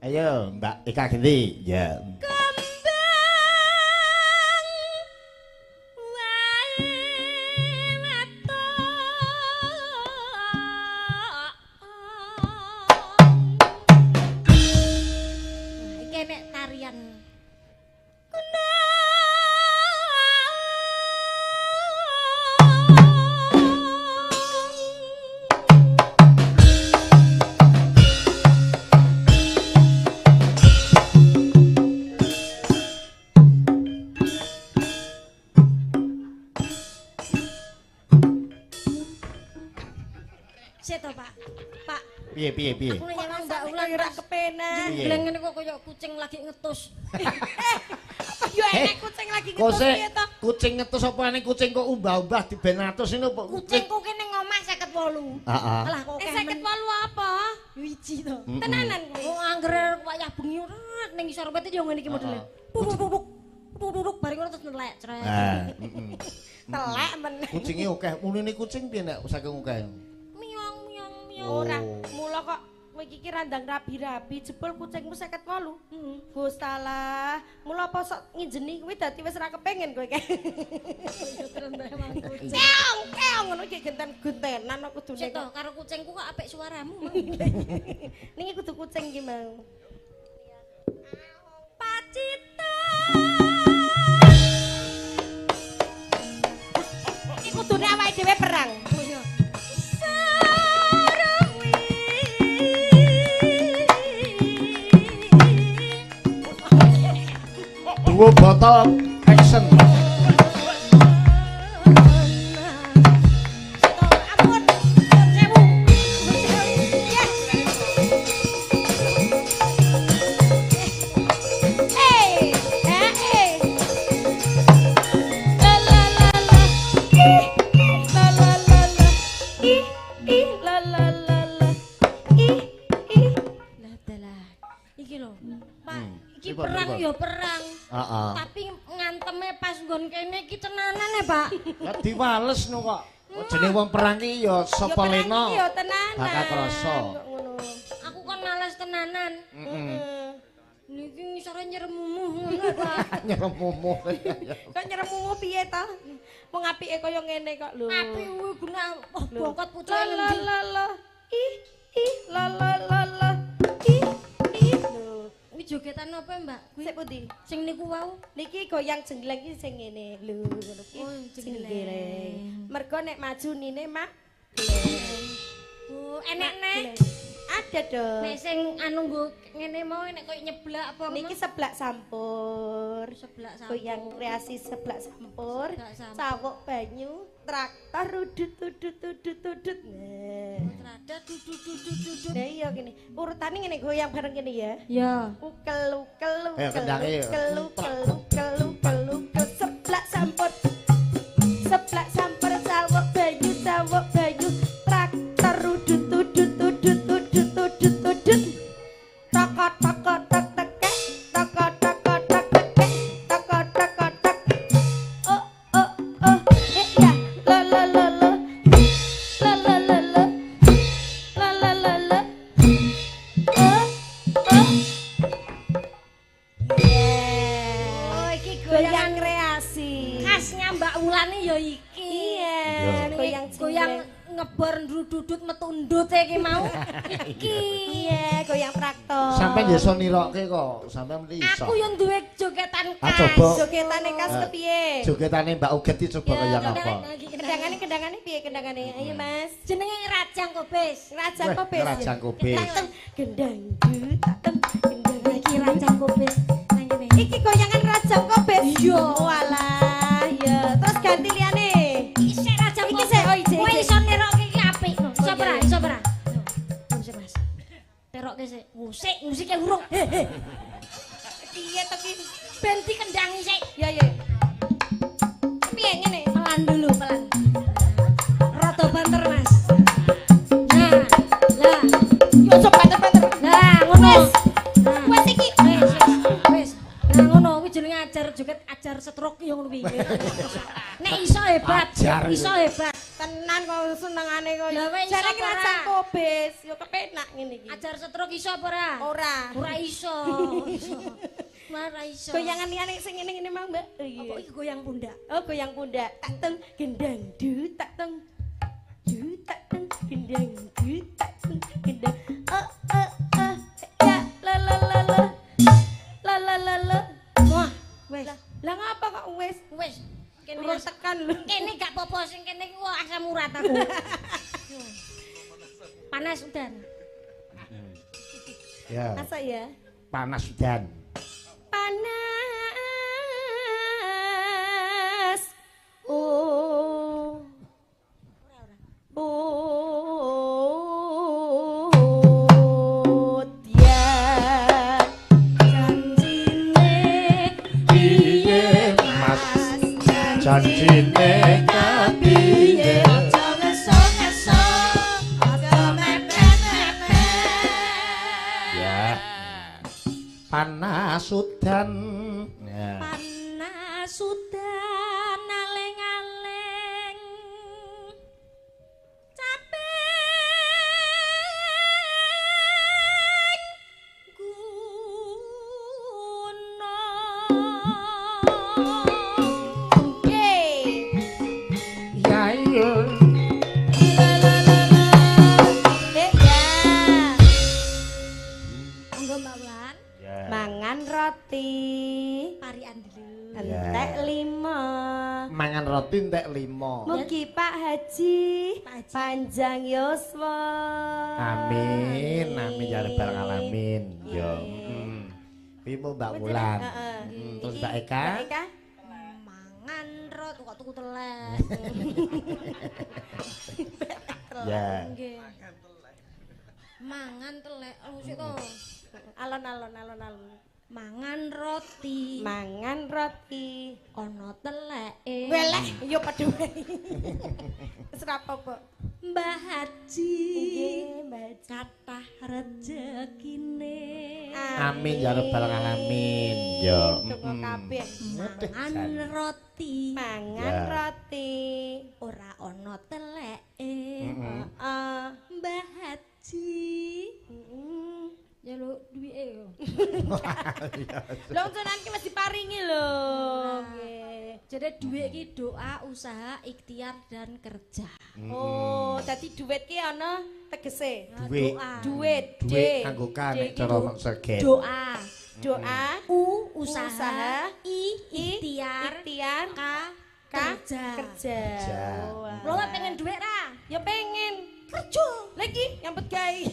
Ayo Mbak Eka ganti. Ya. Piye piye. Aku nyawang Mbak Wulan ora kepenak. Jengleng ngene kok koyo kucing lagi ngetus. Apa yo enek kucing lagi ngetus piye to? Kucing ngetus apa ane kucing kok umbah-umbah diben atus ngono apa? Kucingku kene ngomah 58. Heeh. Alah kok 58 apa? Wiji to. Tenanan kuwi. Wong angger wayah bengi ning isor wit yo ngene iki modele. Puk puk puk. Puk bareng ngono terus nelek cret. Telek men. Kucinge akeh. Munine kucing piye nek saking akeh? Ora, mula kok kowe iki randang rabi-rabi jebul kucingmu 58. Heeh. Gustalah, mula apa sok nginjeni kuwi dadi wis ora kepengin kowe iki. Keong, keong ngono iki genten-gentenan kok kudune. Sik to, karo kucingku kok apik suaramu mau. Niki kudu kucing iki mau. Pacita. Iki kudune awake dhewe perang. Dua botol action. Ampun, sewu. males nggon kene iki tenanan ya, Pak. Lah diwales no kok. Jenenge wong perang iki ya sapa lena. Ya tenanan. Bakal krasa. Aku kon males tenanan. Heeh. Niki ngisore nyeremumuh ngono, Pak. Nyeremumuh. Kok nyeremumuh piye ta? Wong apike kaya ngene kok lho. Apik kuwi guna oh bongkot pucuke ngendi. La la ih ih la la la la ih ih lho. Kuwi jogetan apa, Mbak? Kuwi sik pundi? Sing niku wau. Niki goyang jengleng iki sing ngene lho ngono ki. Oh, jengleng. Mergo nek maju nine mak. Oh, enek nek. Ada dong. Nek sing anu nggo ngene mau nek koyo nyeblak apa niki seblak sampur. Seblak sampur. Goyang kreasi seblak sampur. Cawuk banyu, traktor udut udut udut udut. Nah. Traktor dudut dudut dudut. Nah iya gini. Urutane ngene goyang bareng ngene ya. Ya. Ukel ukel ukel ukel ukel ukel ukel ukel seblak sampur. Seblak sampur cawuk banyu traktor udut udut udut udut udut udut. Toko toko tek tekek toko toko tek tekek toko toko tek. Oh oh oh eh ya la la la la la la la la la la la la oh oh. Oh iki goyang kreasi khasnya Mbak Wulan ya iki. Iya, goyang goyang ngebor ndudut metu ndut iki mau. Iki. Iya, goyang traktor. Sampai iso nirokke kok, sampe mesti iso. Aku yo duwe jogetan khas. Jogetane khas kepiye? Jogetane Mbak Uget iki coba kaya ngapa? Kendangane kendangane piye kendangane? Ayo Mas. Jenenge Rajang Kobis. Rajang Kobis. Rajang Kobis. Gendang gendang gendang iki Rajang Kobis. Nang kene. Iki goyangan Rajang Kobis. Iya. Walah, ya. Terus ganti liyane. Iki sik Rajang Kobis. Iki sik oh iki. Kowe iso nirokke iki apik. Iso ora? Iso ora? Musik Mas. Terokke sik. Musik, musike urung. Piye to ki? Ben dikendangi sik. Ya ya. Piye ngene? Pelan dulu, pelan. Rada banter, Mas. Nah, lah. Yo aja banter-banter. Lah, ngono. Wes iki. Wes, wes. Nah, ngono kuwi jenenge ajar joget, ajar stroke yo ngono kuwi. Nek iso hebat, iso hebat. Tenan kok senengane kok. Jare Rajang Kobis, yo kepenak ngene iki. Ajar stroke iso apa ora? Ora. Ora iso. Ora iso. Goyangan liyane sing ngene-ngene mau, Mbak. Apa iki goyang pundak? Oh, goyang pundak. Tak teng gendang du tak teng. Du tak teng gendang du tak teng gendang. Oh oh oh ya la la la la. La la la la. Wah, wes. Lah ngapa kok wes? Wes. Kene tekan lho. Kene gak apa-apa sing kene ku asam urat aku. Panas udan. Ya. Masa ya? Panas udan. Panas. Oh. Oh. Udan. Janjine piye Mas? Janjine kapiye? Aja ngeso-ngeso, aja mepet-mepet. Ya. Panas udan. Ya. Panas udan aleng-aleng. Capek guna. Yeay. Ya iya. La la la la. Eh ya. Monggo Mbak Wulan. Ya. Mangan roti Parikan dulu. entek 5. Mangan roti entek 5. Mugi Pak Haji Pak Haji. panjang yuswa. Amin, amin ya rabbal alamin. Yo. Piye Mbak Wulan? Heeh. Terus Mbak Eka? Mbak Eka? Mangan roti kok tuku telek. Ya. Nggih. Mangan telek. Oh, sik to. Alon-alon alon-alon. Mangan roti. Mangan roti. Ana teleke. Weleh, yo padha wae. Wis ora apa-apa. Mbah Haji. Nggih, Mbah Haji. Kathah rejekine. Amin ya rabbal alamin. Ya. Donga kabeh. Mangan roti. Mangan roti. Ora ana teleke. Heeh. Mbah Haji. Ya lho duwike yo. Lho jenengan ki wis diparingi lho. Nggih. Jadi duit ki doa, usaha, ikhtiar dan kerja. Oh, dadi duit ki ana tegese. Duit. Duit, Duit nganggo K nek cara segen. Doa. Doa, U usaha, I ikhtiar, ikhtiar, K kerja. Kerja. Lho pengen duit ra? Ya pengen. Kerja. Lagi nyambut gawe.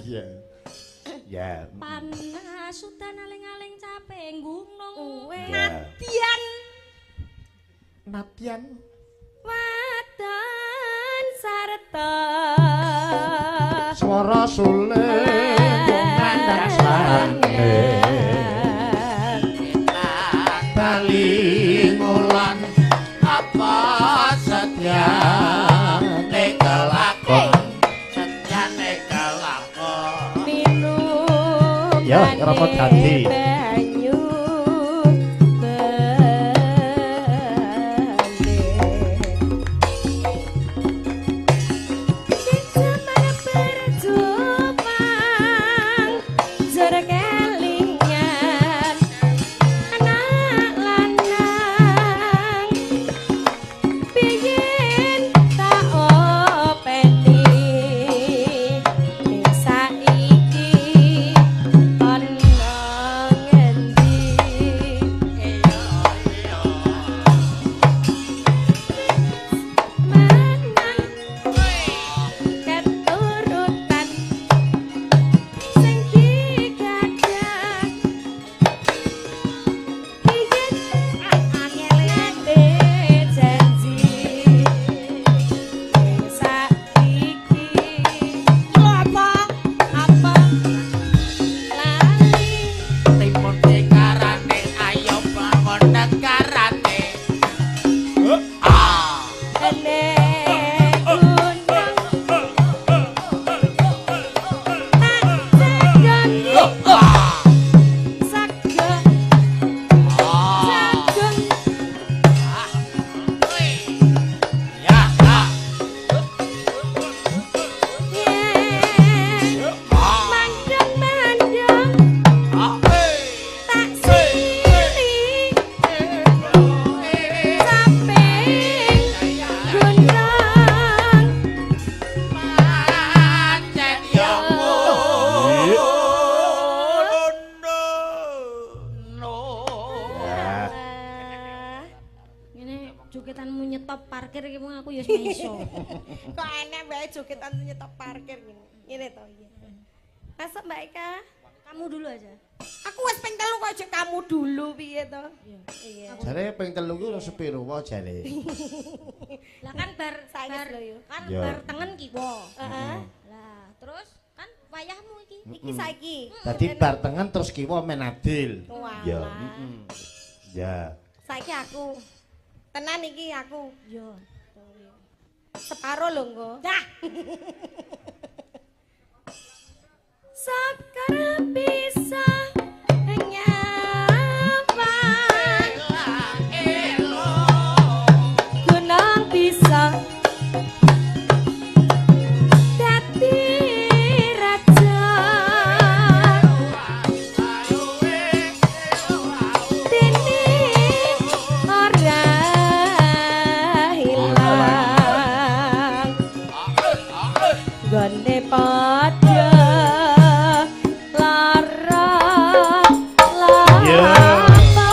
Iya. Ya. Panas udan aling-aling capek gunung. Nadyan. Nadyan. Wadon sarta. Swara suling kumandhang sarane. Bali ngulon apa setyane kelakon. Setyane kelakon. Minum. Ya, rapa dadi. Banyu Kok enek wae jogetan nyetop parkir ngene. Ngene to iya. Masuk Mbak Eka. Kamu dulu aja. Aku wis ping 3 kok aja kamu dulu piye to? Iya. Jare ping 3 ku ora sepiro wae jare. Lah kan bar bar kan bar tengen kiwa. Heeh. Lah terus kan wayahmu iki. Iki saiki. Dadi bar tengen terus kiwa men adil. Ya. Ya. Saiki aku. Tenan iki aku. Yo. Separo lho engko. Dah. Sakar bisa nyapa. Gunung bisa dadi raja. Dene ora ilang. Gone padha lara lapa.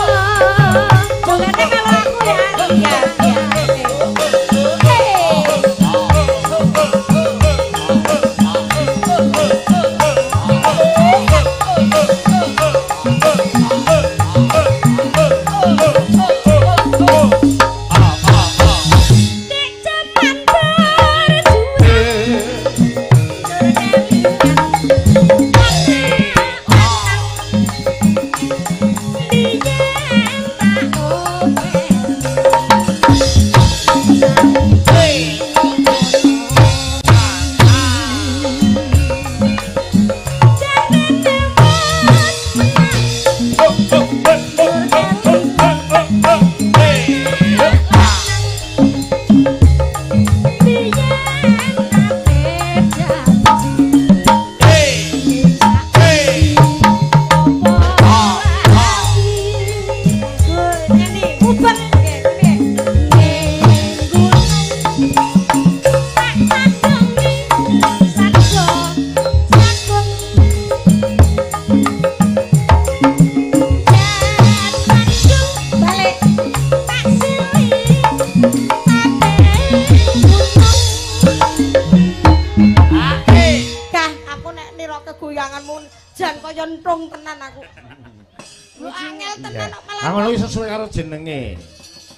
Jogete melu aku ya. Iya, iya. Nek jaman berjuang Ah ngono iki sesuai karo jenenge.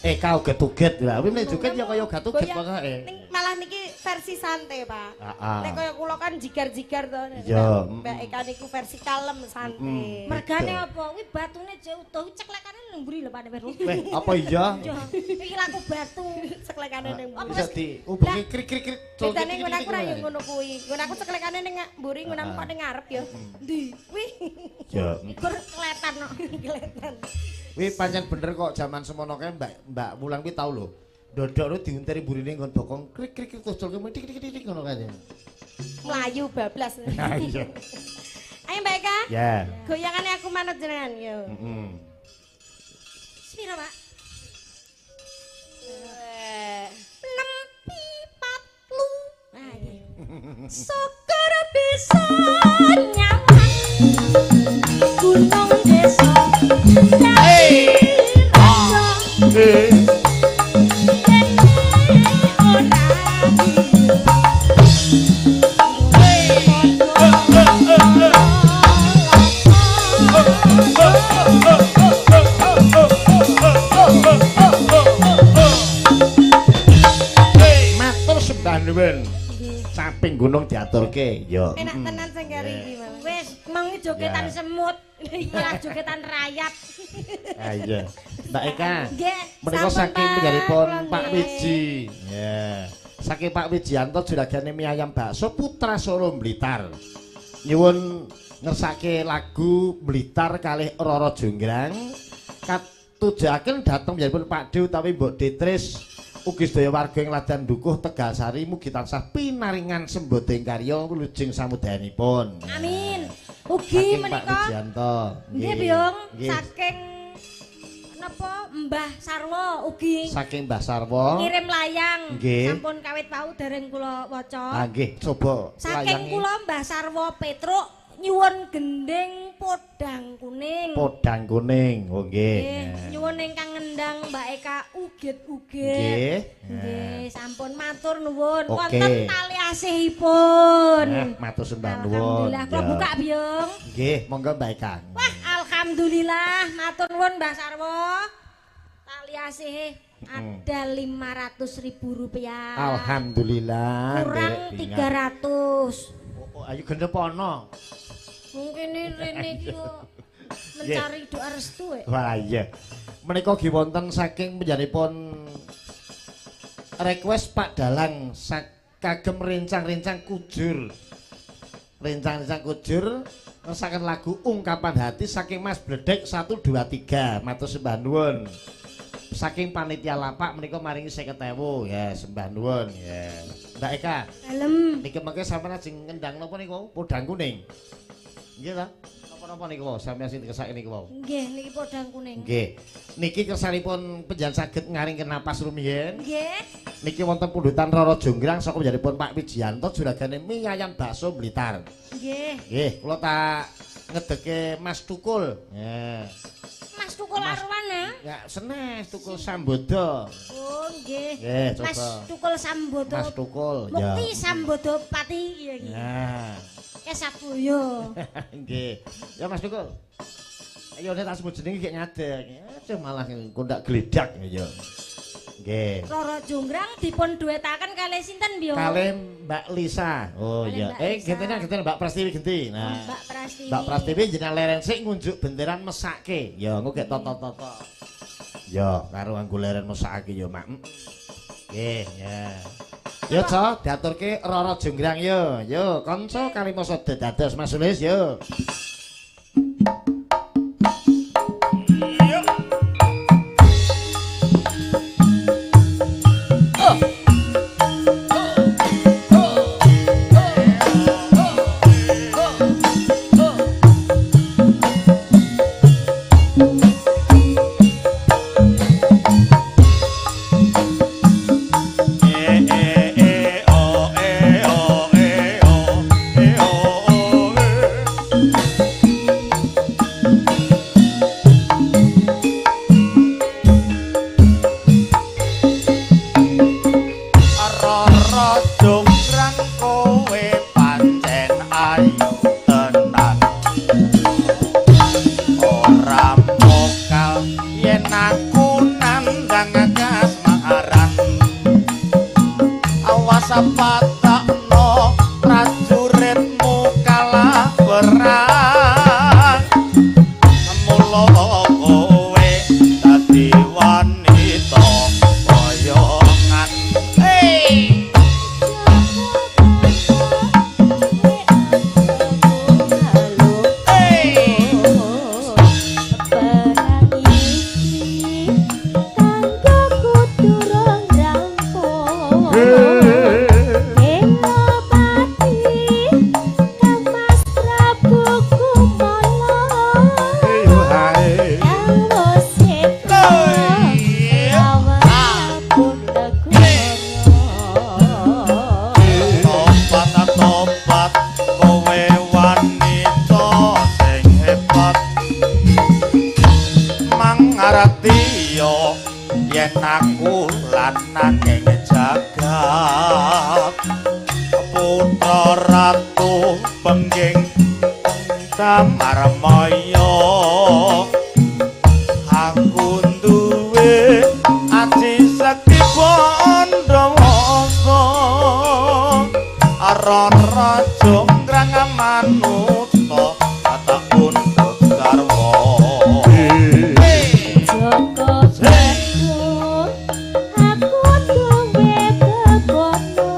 Eka uget-uget lah. Kuwi nek joget ya kaya uget-uget pokoke. Ning malah niki versi santai, Pak. Heeh. Nek kaya kula kan jigar-jigar to. Iya. Mbak Eka niku versi kalem santai. Mergane apa? Kuwi batune jek utuh, ceklekane nang mburi lho Pak Nek. Weh, apa iya? Iki laku batu. Ceklekane ning mburi. Bisa diubengi krik-krik-krik. Bedane ngono aku ra yo ngono kuwi. Ngono aku ceklekane ning mburi, ngono aku kok ning ngarep yo. Ndi? Kuwi. Ya. Iku kletan kok. Kletan. Kuwi pancen bener kok jaman semono kae Mbak Wulan kuwi tau lho. Dodok lu diunteri mburine nggon bokong krik krik krik terus culke tik tik tik ngono kae. Mlayu bablas. Ha iya. Ayo Mbak Eka. Ya. Goyangane aku manut jenengan yo. Heeh. Sepiro, Pak? 6 4 Nah iki. Syukur bisa nyawang gunung desa. Hey. Matur sembah nuwun. Caping gunung diaturke. Ya. Enak tenan sing kari iki malah. Wis mong jogetan semut, malah jogetan rayap. Ah iya. Mbak Eka. Nggih. Menika saking penggalipun Pak Wiji. Ya. Saking Pak Wijianto juragane mie ayam bakso Putra Solo Blitar. Nyuwun ngersake lagu Blitar kalih Roro Jonggrang katujuaken dhateng penggalipun Pak D utawi Mbok Detris ugi sedaya warga ing Ladan Dukuh Tegalsari mugi tansah pinaringan sembodeng karya wilujeng samudayanipun. Amin. Ugi Saking Pak menika Wijianto. Nggih, Byung, saking napa Mbah Sarwo ugi saking Mbah Sarwo ngirim layang. Nggih. Sampun kawit wau dereng kula waca. Ah nggih, coba Saking kula Mbah Sarwo Petruk nyuwun gending podang kuning. Podang kuning. Oh nggih. Nggih, nyuwun ingkang ngendang Mbak Eka uget-uget. Nggih. Nggih, sampun matur nuwun. Oke. Wonten tali asihipun. Nah, matur sembah nuwun. Alhamdulillah, kula Ya. buka, Byung. Nggih, monggo Mbak Eka. Wah, alhamdulillah, matur nuwun Mbah Sarwo. Tali asih ada Rp500.000. Alhamdulillah. Kurang nderek bingat. 300. Oh, ayo gendep ana. Mungkin rene iki yo mencari doa restu. Wah iya. Menika ugi wonten saking panjenenganipun request Pak Dalang kagem rencang-rencang kujur. Rencang-rencang kujur ngersakaken lagu Ungkapan Hati saking Mas Bledek 1 2 3. Matur sembah nuwun. Saking panitia lapak menika maringi 50.000. Ya, sembah nuwun. Ya. Mbak Eka. Dalem. Niki mengke sampeyan ajeng ngendang napa niku? Podang kuning. Nggih ta? Napa-napa niku wau sampeyan sing dikersake niku wau. Nggih, niki podang kuning. Nggih. Niki kersanipun panjenengan saged ngaringken napas rumiyin. Nggih. Niki wonten pundhutan Roro Jonggrang saka panjenenganipun Pak Wijianto juragane mie ayam bakso Blitar. Nggih. Nggih, kula tak ngedeke Mas Tukul. Nggih. Mas Tukul Arwana? Ya, senes Tukul Sambodo. Oh, nggih. Nggih, coba. Mas Tukul Sambodo. Mas Tukul, ya. Mukti Sambodo Pati ya iki. Ya. Kesaboyo. Nggih. Ya Mas Tukul. Ayo nek tak sebut jenenge gek ngadeg. Aduh malah kondak gledak ya. Nggih. Roro Jonggrang dipun duwetaken kalih sinten, Byung? Kalih Mbak Lisa. Oh Kalih iya. Mbak Lisa. Gentene Mbak Prastiwi genti. Nah. Mbak Prastiwi. Mbak Prastiwi jenengan leren sik ngunjuk benteran mesake. Ya engko gek toto-toto. Ya karo anggo leren mesake ya, Mak. Nggih, ya. Yo, Co, diaturke Roro Jonggrang yo. Yo, kanca kalima sada dados Mas Sulis yo. E E E O E O E O E O E. Pasepatakno prajuritmu kalah perang. Mula kowe dadi wanita boyongan. Hey! Tobat kowe wanita sing hebat, mangarti yo yen aku lanang ing jagat, putra ratu pengging Tamarmaya. Aku duwe aji sekti Pandawasa, Rara jonggrang manuta tak undut garwa. Joko Bandung aku duwe bebono,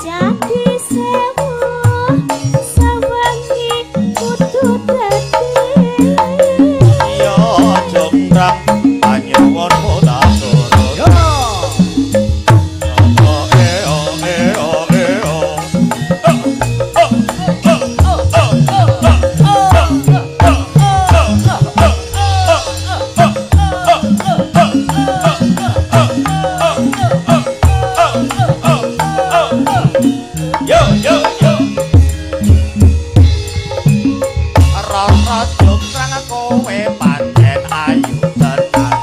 jadi sewu sawengi kudu dadi. Ya jonggrang panyuwunmu tak turut. Yo yo yo. Rara jonggrang kowe pancen ayu tenan,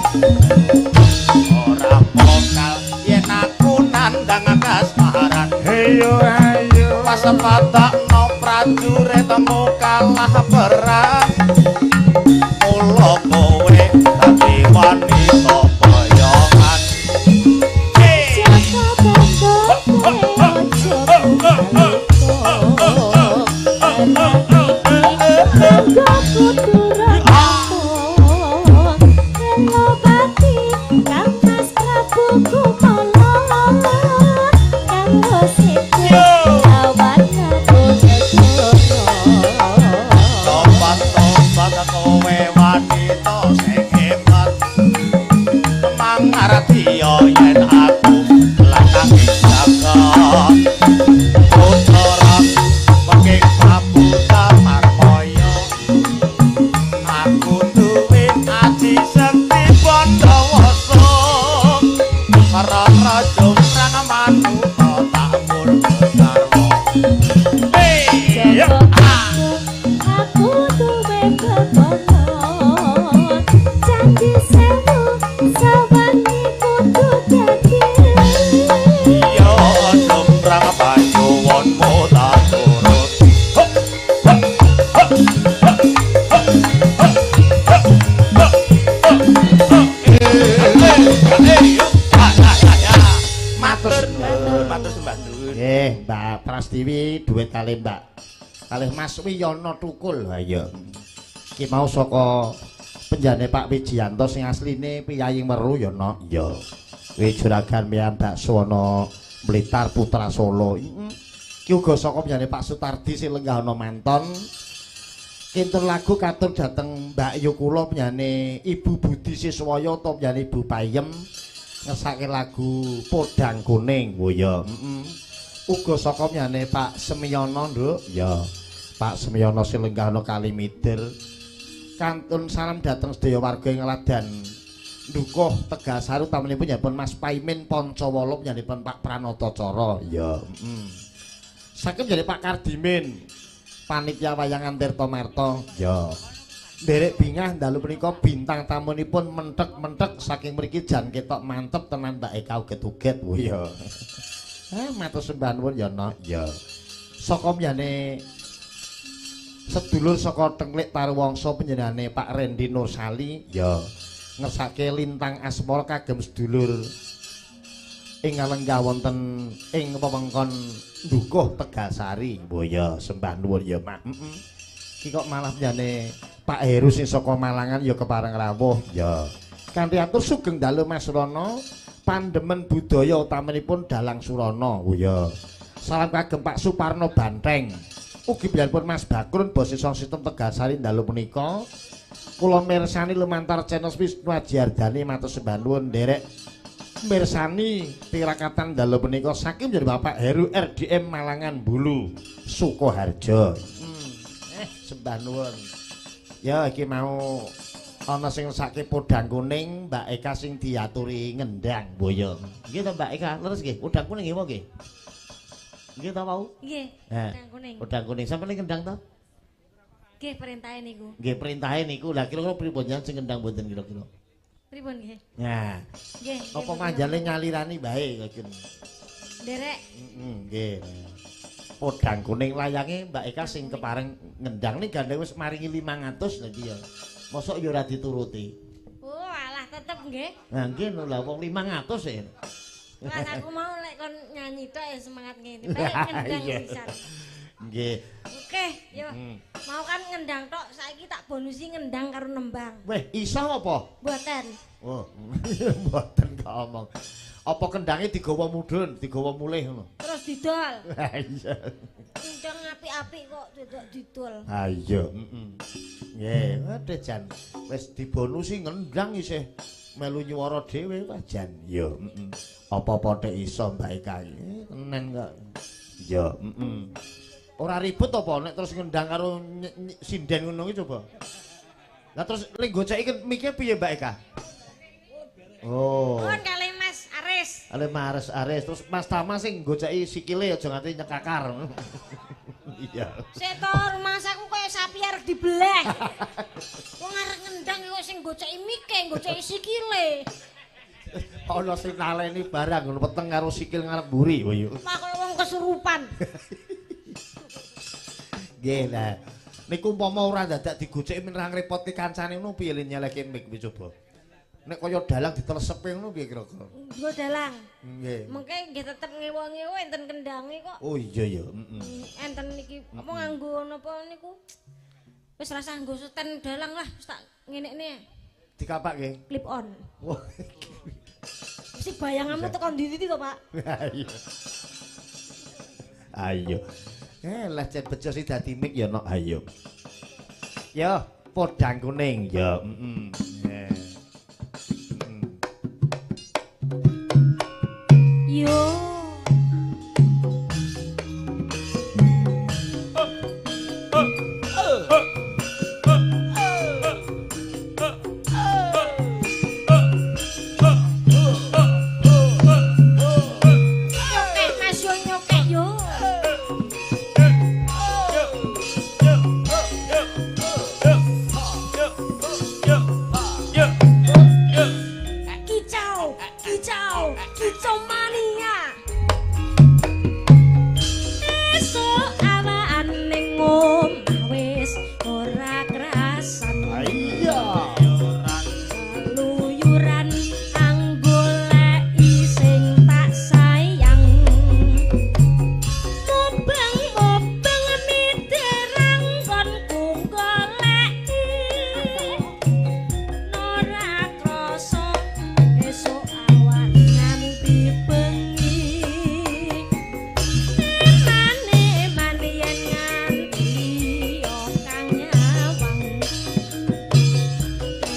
ora pokal yen aku nandang kasmaran. Ayo ayo. Pas patakno prajuritmu kalah perang. Mula kowe dadi wanita boyongan. Joko Bandung kowe aja kumaliko, kudu rampung. Senopati Kang Mas Prabu Kumala, kang wis lawan negara. Tobat tobat kowe wanita sing hebat, mangarti yo yen aku lanang ing jagat, putra ratu pengging Prabu Tamarmaya. Aku duwe aji sekti Pandawasa, Rara jonggrang manuta tak mundhut garwa. Hey! Joko Bandung aku duwe bebono, janji sewu sawengi kudu dadi. Ya jonggrang panyuwunmu tak turut. Matur nuwun, matur sembah nuwun. Nggih, Mbak Prastiwi duet kalih Mbak kalih Mas Wiyono Tukul. Ha iya. Iki mau saka penjane Pak Wijiyanto sing asline piyayi Meru ya, Nok. Iya. Kuwi juragan miyang bakso ana Blitar Putra Solo. Iki uga saka penjane Pak Sutardi sing lenggah ana Manton. Kinten lagu katur dhateng Mbak Yu kula penjane Ibu Budi Siswaya utawa penjane Ibu Payem ngersake lagu Podang Kuning. Oh iya. Uga saka penjane Pak Semiyono, Nduk. Ya. Pak Semiyono sing lenggah ana Kalimidir. Kantun salam dhateng sedaya warga ing Ladan Dukuh Tegalsari utamanipun pun Mas Paimin Poncowolo panjenenganipun Pak Pranoto Cara. Iya. Saking jadi Pak Kardimin panitia wayangan Tirta Marta. Ya. Nderek bingah dalu punika bintang tamunipun mentek-mentek saking mriki jan ketok mantep tenan Mbak Eka uget-uget. Oh iya. Matur sembah nuwun ya, Nok. Ya. Saka miyane sedulur saka Tengklik Taruwangsa panjenengane Pak Rendi Nursali. Ya. Ngersake lintang asmara kagem sedulur Ing lenggah wonten ing wewengkon Dukuh Tegalsari. Oh ya, sembah nuwun ya, Mak. Heeh. Iki kok malah jane Pak Heru sing saka Malangan ya kepareng rawuh. Ya. Kanthi atur sugeng dalu Mas Rono, pandemen budaya utamanipun Dalang Surana. Oh ya. Salam kagem Pak Suparno Banteng. Ugi pun Mas Bakrun bose sound system Tegalsari dalu punika. Kula mirsani lumantar channel Wisnu Aji Ardani matur sembah nuwun nderek mirsani tirakatan dalu punika saking dari Bapak Heru RDM Malangan Bulu Sukoharjo. Sembah nuwun. Ya iki mau ana sing sake podang kuning Mbak Eka sing diaturi ngendang boyo. Nggih to Mbak Eka, leres nggih? Podang kuning nggih apa nggih? Nggih ta wau? Nggih, podang kuning. Podang kuning sampeyan ngendang to? Nggih, perintahe niku. Nggih, perintahe niku. Lah kira-kira pripun jan sing ngendang mboten kira-kira? Pripun nggih? Nah. Nggih. Apa manjane nyalirani bae kok. Nderek. Heeh, nggih. Podang kuning layange Mbak Eka sing kepareng ngendang ning gandeng wis maringi 500 lha iki ya. Mosok ya ora dituruti. Oh, alah tetep nggih. Nah nggih lho lah wong 500 e. Lah aku mau lek kon nyanyi tok ya semangat ngene. Bae ngendang sisan. Nggih. Oke, yo. Mau kan ngendang tok, saiki tak bonusi ngendang karo nembang. Weh, iso apa? Mboten. Oh, mboten kok omong. Apa kendange digawa mudhun, digawa mulih ngono? Terus didol. Ha iya. Kendang apik-apik kok dadak didol. Ha iya, heeh. Nggih, waduh jan wis dibonusi ngendang isih melu nyuwara dhewe wah jan. Ya, heeh. Apa-apa tek iso Mbak Eka iki. Tenan kok. Ya, heeh. Ora ribet apa nek terus ngendang karo sinden ngono iki coba. Lah terus ning goceki mike piye Mbak Eka? Oh. Nuwun kalih Mas Aris. Kalih Mas Aris terus Mas Tama sing goceki sikile aja nganti nyekakar. Iya. Seto rumangsaku kaya sapi arep dibeleh. Wong arep ngendang kok sing goceki mike, goceki sikile. Ana sing naleni barang ngono peteng karo sikil ngarep mburi kowe yo. Wah kaya wong kesurupan. Nggih lah. Niku umpama ora dadak digoceki men ra ngrepotke kancane ngono piye le nyelehke mik coba. Nek kaya dalang ditelesepe ngono piye kira-kira? Nggo dalang. Nggih. Mengke nggih tetep ngewo-ngewo enten kendange kok. Oh iya ya, heeh. Enten niki apa nganggo napa niku? Wis rasah nggo seten dalang lah, wis tak ngenekne. Dikapake? Clip on. Wah. Mesti bayanganmu tekan ndi-ndi to, Pak? Ayo. Ayo. Lah jan bejo sing dadi mik ya nok ayo. Ya, podang kuning ya, heeh. Yo. Nyokek Mas yo nyokek yo. Kicau, kicau, kicau mania. Esuk awan ning omah wis ora krasan. Iya. Keluyuran anggoleki sing tak sayang. Mubeng-mubeng miderang konku goleki. Ora krasa esuk awan nganti bengi. Emane-mane yen nganti yo kang nyawang.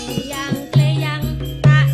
Kleyang-kleyang tak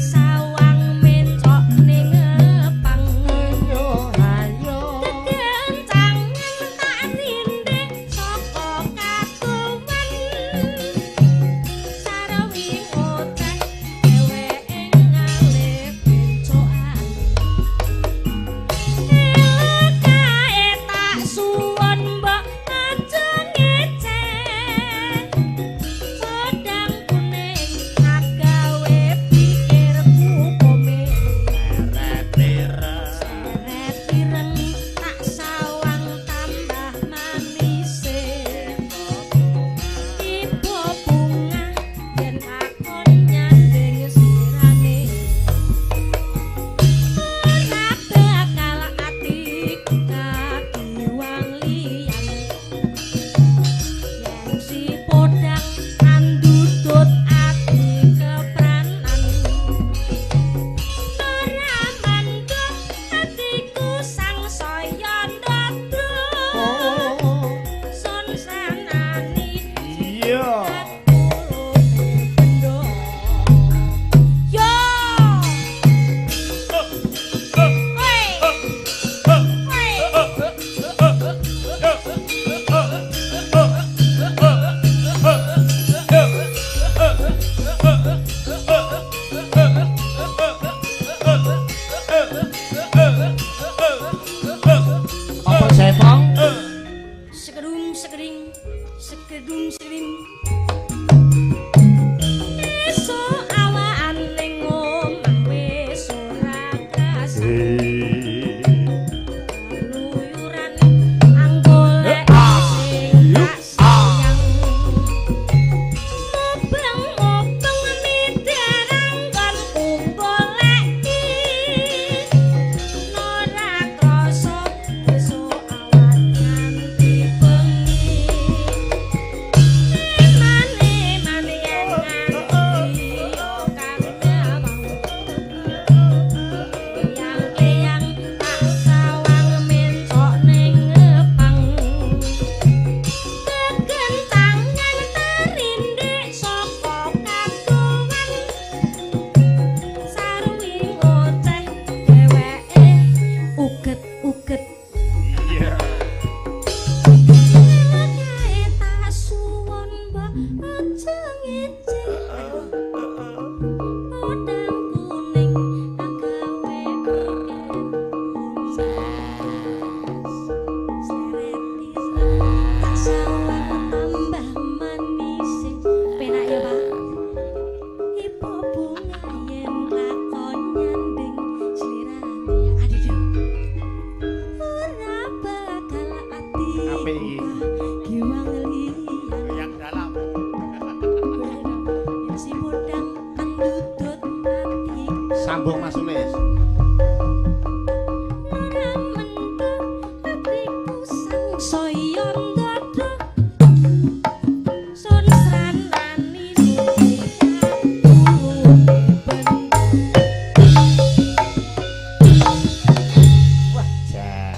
Pong. Sekedung sekering, sekedung sekering. Esuk awan ning omah wis ora krasa. Keluyuran anggolek sing tak sayang. Mubeng-mubeng midarang kon goleki. Ora krasa esuk awan nganti bengi. Mane-mane yen nganti yo kang nyawang. Eyang-eyang tak sawang mencok ning ngepang. Kegentangan terindik saka kadowan. Sarwi ngoceh dheweke uget-uget. Kae tak suwun mbok aja ngece. Podang kuning agawe pikir. Sereti tak sawang tambah manis. Penak ya, Pak. Ibu bunga yen lakon nyanding slirane. Aduh. Ora bakal ati. Apik iki. Giwang liyan. Yang dalam. Yen si podang kendudut ati. Sambung Mas Sulis. Ora mentu atiku sangsaya ndada. Sun sranani suci katune bendu. Wah, jan.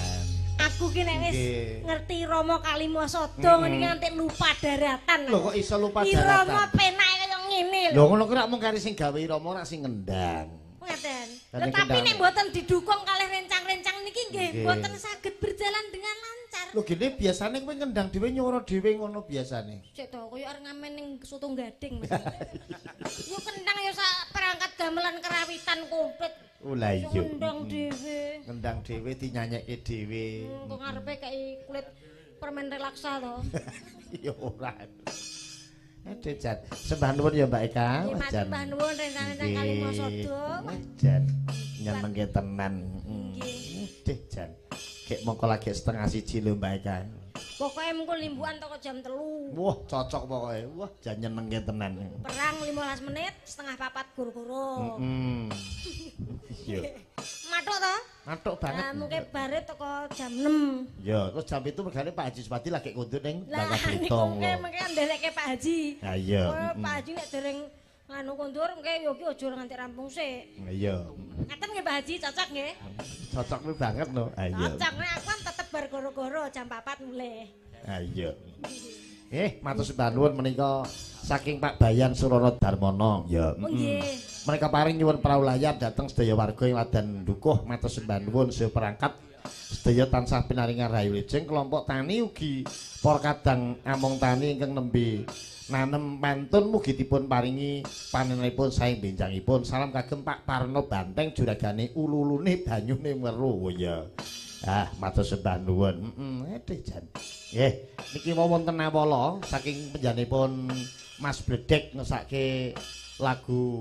Aku ki nek wis Nggih. ngerti Rama Kalimasada ngene iki nganti lupa daratan. Lho kok iso lupa Irama daratan? penak kaya ngene lho. Lho ngono ki rak mung kari sing gawe irama ora sing ngendang. Ngaten. Kan Tetapi kendang. nek mboten didukung kalih rencang-rencang niki nggih Nggih. mboten saged berjalan dengan lancar. Lho gene biasane kowe ngendang dhewe nyoro dhewe ngono biasane. Cek to koyo arep ngamen ning soto gading Mas. Yo kendang yo sak perangkat gamelan kerawitan komplit. Oh lah Yo iya. Kendang dhewe. Ngendang dhewe dinyanyekke dhewe. Kok ngarepe kei kulit permen relaksa to. Ya ora. Aduh jan. Sembah nuwun ya Mbak Eka. Nggih, Wah, matur jan. mbah nuwun rencang-rencang Kalimasada. Wah, jan. Nyenengke tenan. Nggih. Aduh jan. Gek mongko lagi 12.30 lho Mbak Eka. Pokoke mengko limbukan toko jam 3. Wah, cocok pokoke. Wah, jan nyenengke tenan. Perang 15 menit, 3:30 goro-goro. Heeh. Iya. Matuk to? Matuk banget. Lah mungkin bare toko jam 6. Ya, terus jam itu mergane Pak Haji Supadi lagi kondur ning Lah Bangka niku Belitung. mengke mengke ndelekke Pak Haji. Ha iya. Oh, Pak Haji nek dereng nganu kondur mengke yo ki aja nganti rampung sik. Iya. Ngaten nggih Pak Haji, cocok nggih? Cocok kuwi banget lho. Ha iya. Cocok nek aku kan tetep bar goro-goro jam 4 mulih. Ha iya. Matur sembah nuwun menika saking Pak Bayan Surana Darmono. Ya. Oh nggih. Mereka paring nyuwun prau layar dhateng sedaya warga ing ladan dukuh matur sembah nuwun sedaya perangkat sedaya tansah pinaringan rahayu wilujeng kelompok tani ugi para kadang among tani ingkang nembe nanem pantun mugi dipun paringi panenipun sae benjangipun. Salam kagem Pak Parno Banteng juragane ululune banyune weru. Oh ya. Ah, matur sembah nuwun. Heeh, aduh jan. Nggih, niki wonten awala saking penjanipun Mas Bledek ngesake lagu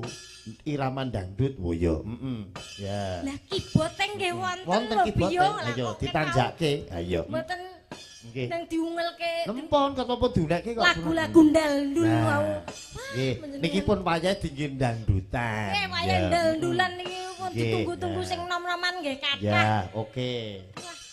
irama dangdut. Oh ya, heeh. Ya. Lah keyboarde nggih wonten Wonten lho keyboarde. Biung. Lah Ayo kok ditanjake. Ayo. Mboten Nggih. nang diungelke Nempon ketopo diunekke kok. lagu-lagu ndaldul Nah, wau. Nggih, niki pun wayahe dingin dangdutan. Nggih, wayah ndaldulan niki pun Nggih, ditunggu-tunggu nah. sing nom-noman nggih kathah. Ya, oke.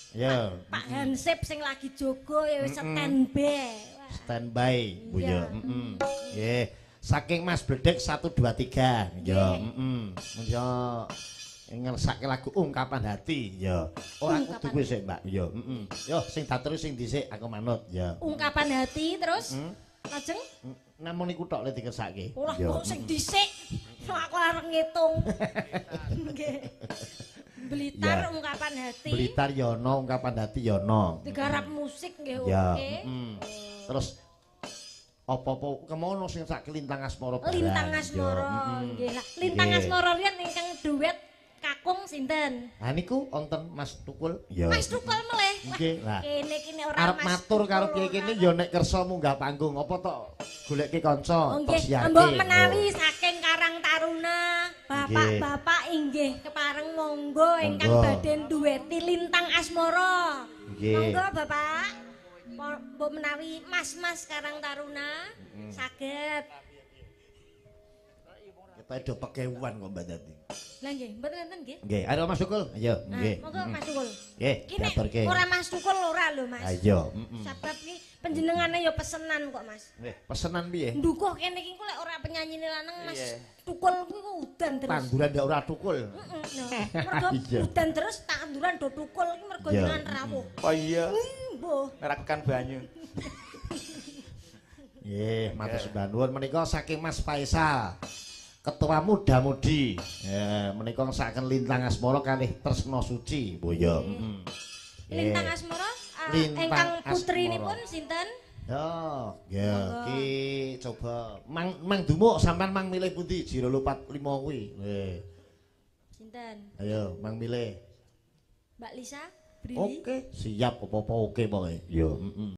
Ya, Pak Hansip sing lagi jogo ya wis standby. Wah. standby, Bu ya. Iya. Heeh. Nggih. Saking Mas Bledek 1 2 3. Ya, heeh. Ya ngersake lagu ungkapan hati ya. Ora kudu kuwi sik, Mbak. Ya, heeh. Yo sing dateri sing dhisik aku manut ya. Ungkapan hati terus lajeng Namung niku tok le dikersake. Olah Ya. kok sing dhisik. Aku arep ngitung. Nggih. Blitar Ya. ungkapan hati. Blitar ya ana, ungkapan hati ya ana. Digarap musik nggih Ya, oke. heeh. Terus apa-apa kemono sing sak Lintang Asmara barang. Lintang Asmara Ya, nggih lah. Lintang Nggih. Asmara riyen ingkang duet kakung sinten? Ha niku wonten Mas Tukul. Ya. Mas Tukul meleh. Nggih, lah. Kene kene ora Arep matur karo piye kene ya nek kersa munggah panggung apa tok goleke kanca tok siarke. Mbok menawi saking Karang Taruna, bapak-bapak inggih kepareng monggo ingkang badhe duweti Lintang Asmara. Monggo Bapak. Mbok menawi mas-mas Karang Taruna saged. Kita do pekewuan kok Mbak Tati. Lah nggih, mboten enten nggih. Nggih, ayo Mas Tukul. Ayo, nggih. Monggo Mas Tukul. Nggih, diaturke. Ora Mas Tukul ora lho Mas. Ayo, Sebab ki panjenengane ya pesenan kok Mas. Nggih, pesenan piye? Ndukuh kene iki lek ora penyanyine lanang Mas Tukul kuwi kok udan terus. Tanduran ndak ora tukul. Heeh. Mergo udan terus tanduran do tukul iki mergo jenengan rawuh. Oh iya. Mbuh. Nerakan banyu. Nggih, matur sembah nuwun menika saking Mas Faisal. Ketua Muda Mudi. Ya, menika ngersakaken Lintang Asmara kalih Tresna Suci. Oh iya, heeh. Lintang Asmara ingkang putrinipun sinten? Ya, ya ki coba mang mang dumuk sampean mang milih pundi? 245 kuwi. Nggih. Sinten? Ayo, mang milih. Mbak Lisa, Brili. Oke, siap apa-apa oke pokoke. Yo, heeh.